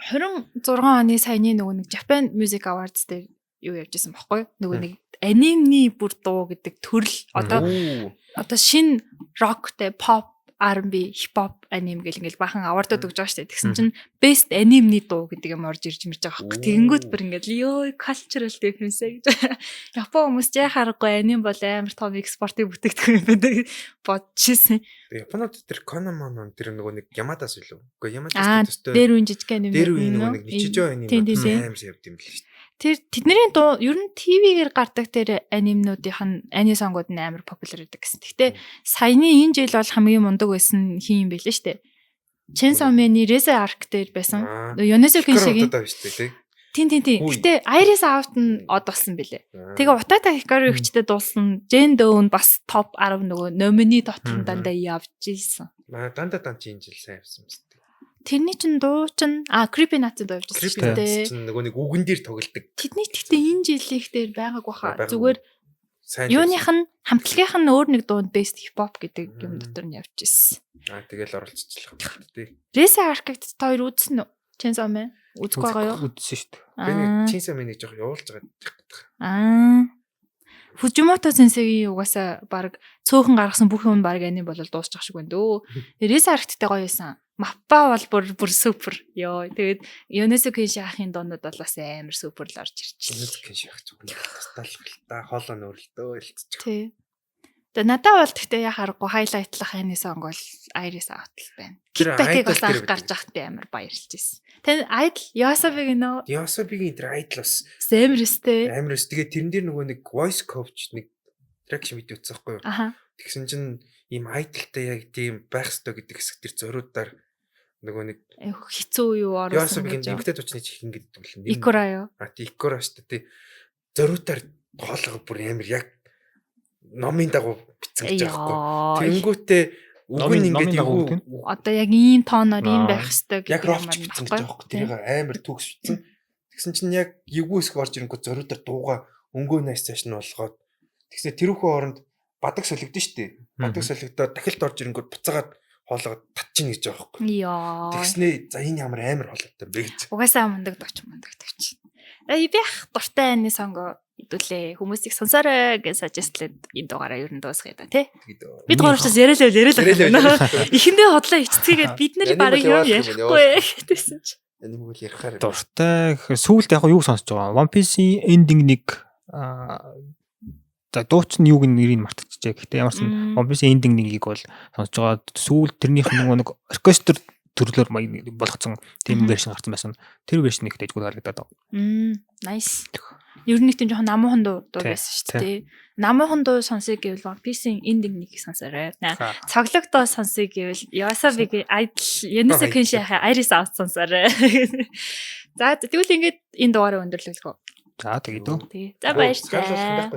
26 оны саяны нөгөө нэг Japan Music Awards дээр юу явж исэн бохгүй нөгөө нэг анимны бүр дуу гэдэг төрөл одоо шинэ роктэй pop R&B, hip hop аним гэл ингээл бахан award-ууд өгж байгаа шүү дээ. Тэгсэн чинь best анимны дуу гэдэг юм орж ирж мэрж байгаа байхгүй. Тэгэнгүүт бүр ингээл ёо cultural difference гэж. Япон хүмүүс ч яхаарахгүй аним бол амар том экспортын бүтээгдэхүүн юм байна гэж бодчихсэн. Японууд тэр Konomon тэр нөгөө нэг Ямадас үлээ. Үгүй Ямадас төстэй. Дээр үн жижиг аним. Дээр үн нөгөө нэг Nichijou аним амар явд юм л шүү дээ. Тэр тэдний дуу ер нь TV-гээр гардаг тэр анимнуудынх нь anisong ууд нь амар popular гэдэг гэсэн. Гэхдээ саяны энэ жил бол хамгийн мундаг байсан хин юм бэлээ штэ. Chainsaw Man-ы Reze Arc дээр байсан. Yonezu Kenshi-гийн Тийм. Гэтэ Iris Out нь од болсон бэлээ. Тэгээ Utada Hikaru ихчтэй дуулсан Jane Doe нь бас топ 10 нөгөө номины дотор дандаа явж исэн. Дандаа дан чи энэ жил сайн явсан юм шүү дээ. Тэрний чин дуу чин Creepy Nuts-ын дуу явж байсан шүү дээ. Чин нөгөө нэг үгэн дээр тоглодог. Тэдний гэхдээ энэ жилийнх дээр байгаагүй хаа. Зүгээр юуных нь хамтлагийнх нь өөр нэг дуунд best hip hop гэдэг юм дотор нь явж исэн. Тэгэл оролцчихлоо тий. Reze Arc-т та хоёр үзсэн үү? Chainsaw Man үзэхгүй байгаа юу? Үзсэн шүү дээ. Би нэг Chainsaw Man-ыг жоох явуулж байгаа гэдэг. Fujimoto сенсегийн угаасаа баг цөөхөн гаргасан бүх юм баг аним бол дуусчих шиг байна дөө. Reze Arc-тэй гоё байсан. Mappa бол бүр супер. Йоо. Тэгээд Yonezu Kenshi ахын дуунууд бол бас амар супер л орж ирчихлээ. Yonezu Kenshi ах ч тастаалх л та хоолоо нөрлөлтөө илтчих. Тий. Тэгээд надад бол гэхдээ яа харахгүй highlight-лах anisong бол Iris Out л байна. Kickback-ыг бас анх гарч байхад би амар баярлж ирсэн. Тэр Idol YOASOBI-гийн нөө YOASOBI-гийн тэр Idol бас амар өстэй. Амар өс. Тэгээд тэрэн дээр нөгөө нэг voice coach нэг reaction видео үзсэн байхгүй юу? Тэгсэн чинь ийм idol-тай яг тийм байх ёстой гэдэг хэсэг тэр зөрүүдээр нөгөө нэг хэцүү юу оруулсан. YOASOBI-гийн эмгтэй дуучны чих ингэ гэдэг юм. Ikura юу? Тий Ikura шүү дээ. Зөрүүдээр хоолойгоо бүр амар яг номын дагуу бичсэн гэж байгаа байхгүй. Тэнгүүтээ үг нь ингээд юу одоо яг ийм тооноор ийм байх ёстой гэдэг яг ровч бичсэн гэж байгаа байхгүй. Тэрийг амар төгс бичсэн. Тэгсэн чинь яг эвгүй хэсэг орж ирэнгүүт зөрүүдээр дууга өнгөө найс цааш нь болгоод тэгснэ тэрүүхэн оронд бадаг солигдсон шүү дээ. Бадаг солигдоод дахилт орж ирэнгүүт буцаагаад хоолойгоо татчихна гэж байгаа байхгүй. Йоо. Тэгснэ за энэ ямар амар хоолойтой бэ гэж. Угаасаа мундаг дууч мундаг дууч. Би дуртай anisong хэдүүлээ хүмүүсийг сонсоорой гэж suggest-лээд энэ дугаараа ер нь дуусгая да тий. Бид гуравчаас яриа л яриа л байна. Эхэндээ хотлоо ичцгээгээд бид нэр барыг юм ярихгүй гэдээсэн чи. Анимаг л ярихаар. Дуртай гэхээр сүүлд яг юу сонсож байгаа. One Piece-ийн ending нэг за дууч нь юуг нэрийг мартчихжээ. Гэхдээ ямар ч One Piece-ийн ending нэгийг бол сонсож байгаа. Сүүлд тэрнийх нөгөө нэг оркестр төрлөөр болгоцсон тийм version гарсан байсан. Тэр version их дэжгүй харагдаад байгаа. Nice. Ер нь нэг тийм жоохон намуухан дуу байсан шүү дээ. Намуухан дуу сонсъё гэвэл One Piece-ийн ending нэгийг сонсоорой. Цоглог дуу сонсъё гэвэл YOASOBI-гийн Idol, Yonezu Kenshi-ийн Iris Out сонсоорой. За тэгвэл ингээд энэ дугаараа өндөрлөлгөө. За тэгээд үү. За баярлалаа.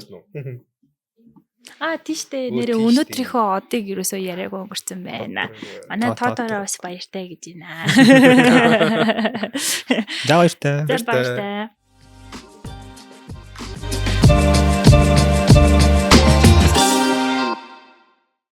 Аа тийш дээ. Нэрээ өнөөдрийнхөө одыг ерөөсөө яриаггүй өнгөрцөн байна. Манай тоодороо бас баяртай гэж байна. За баяртай. За баяртай.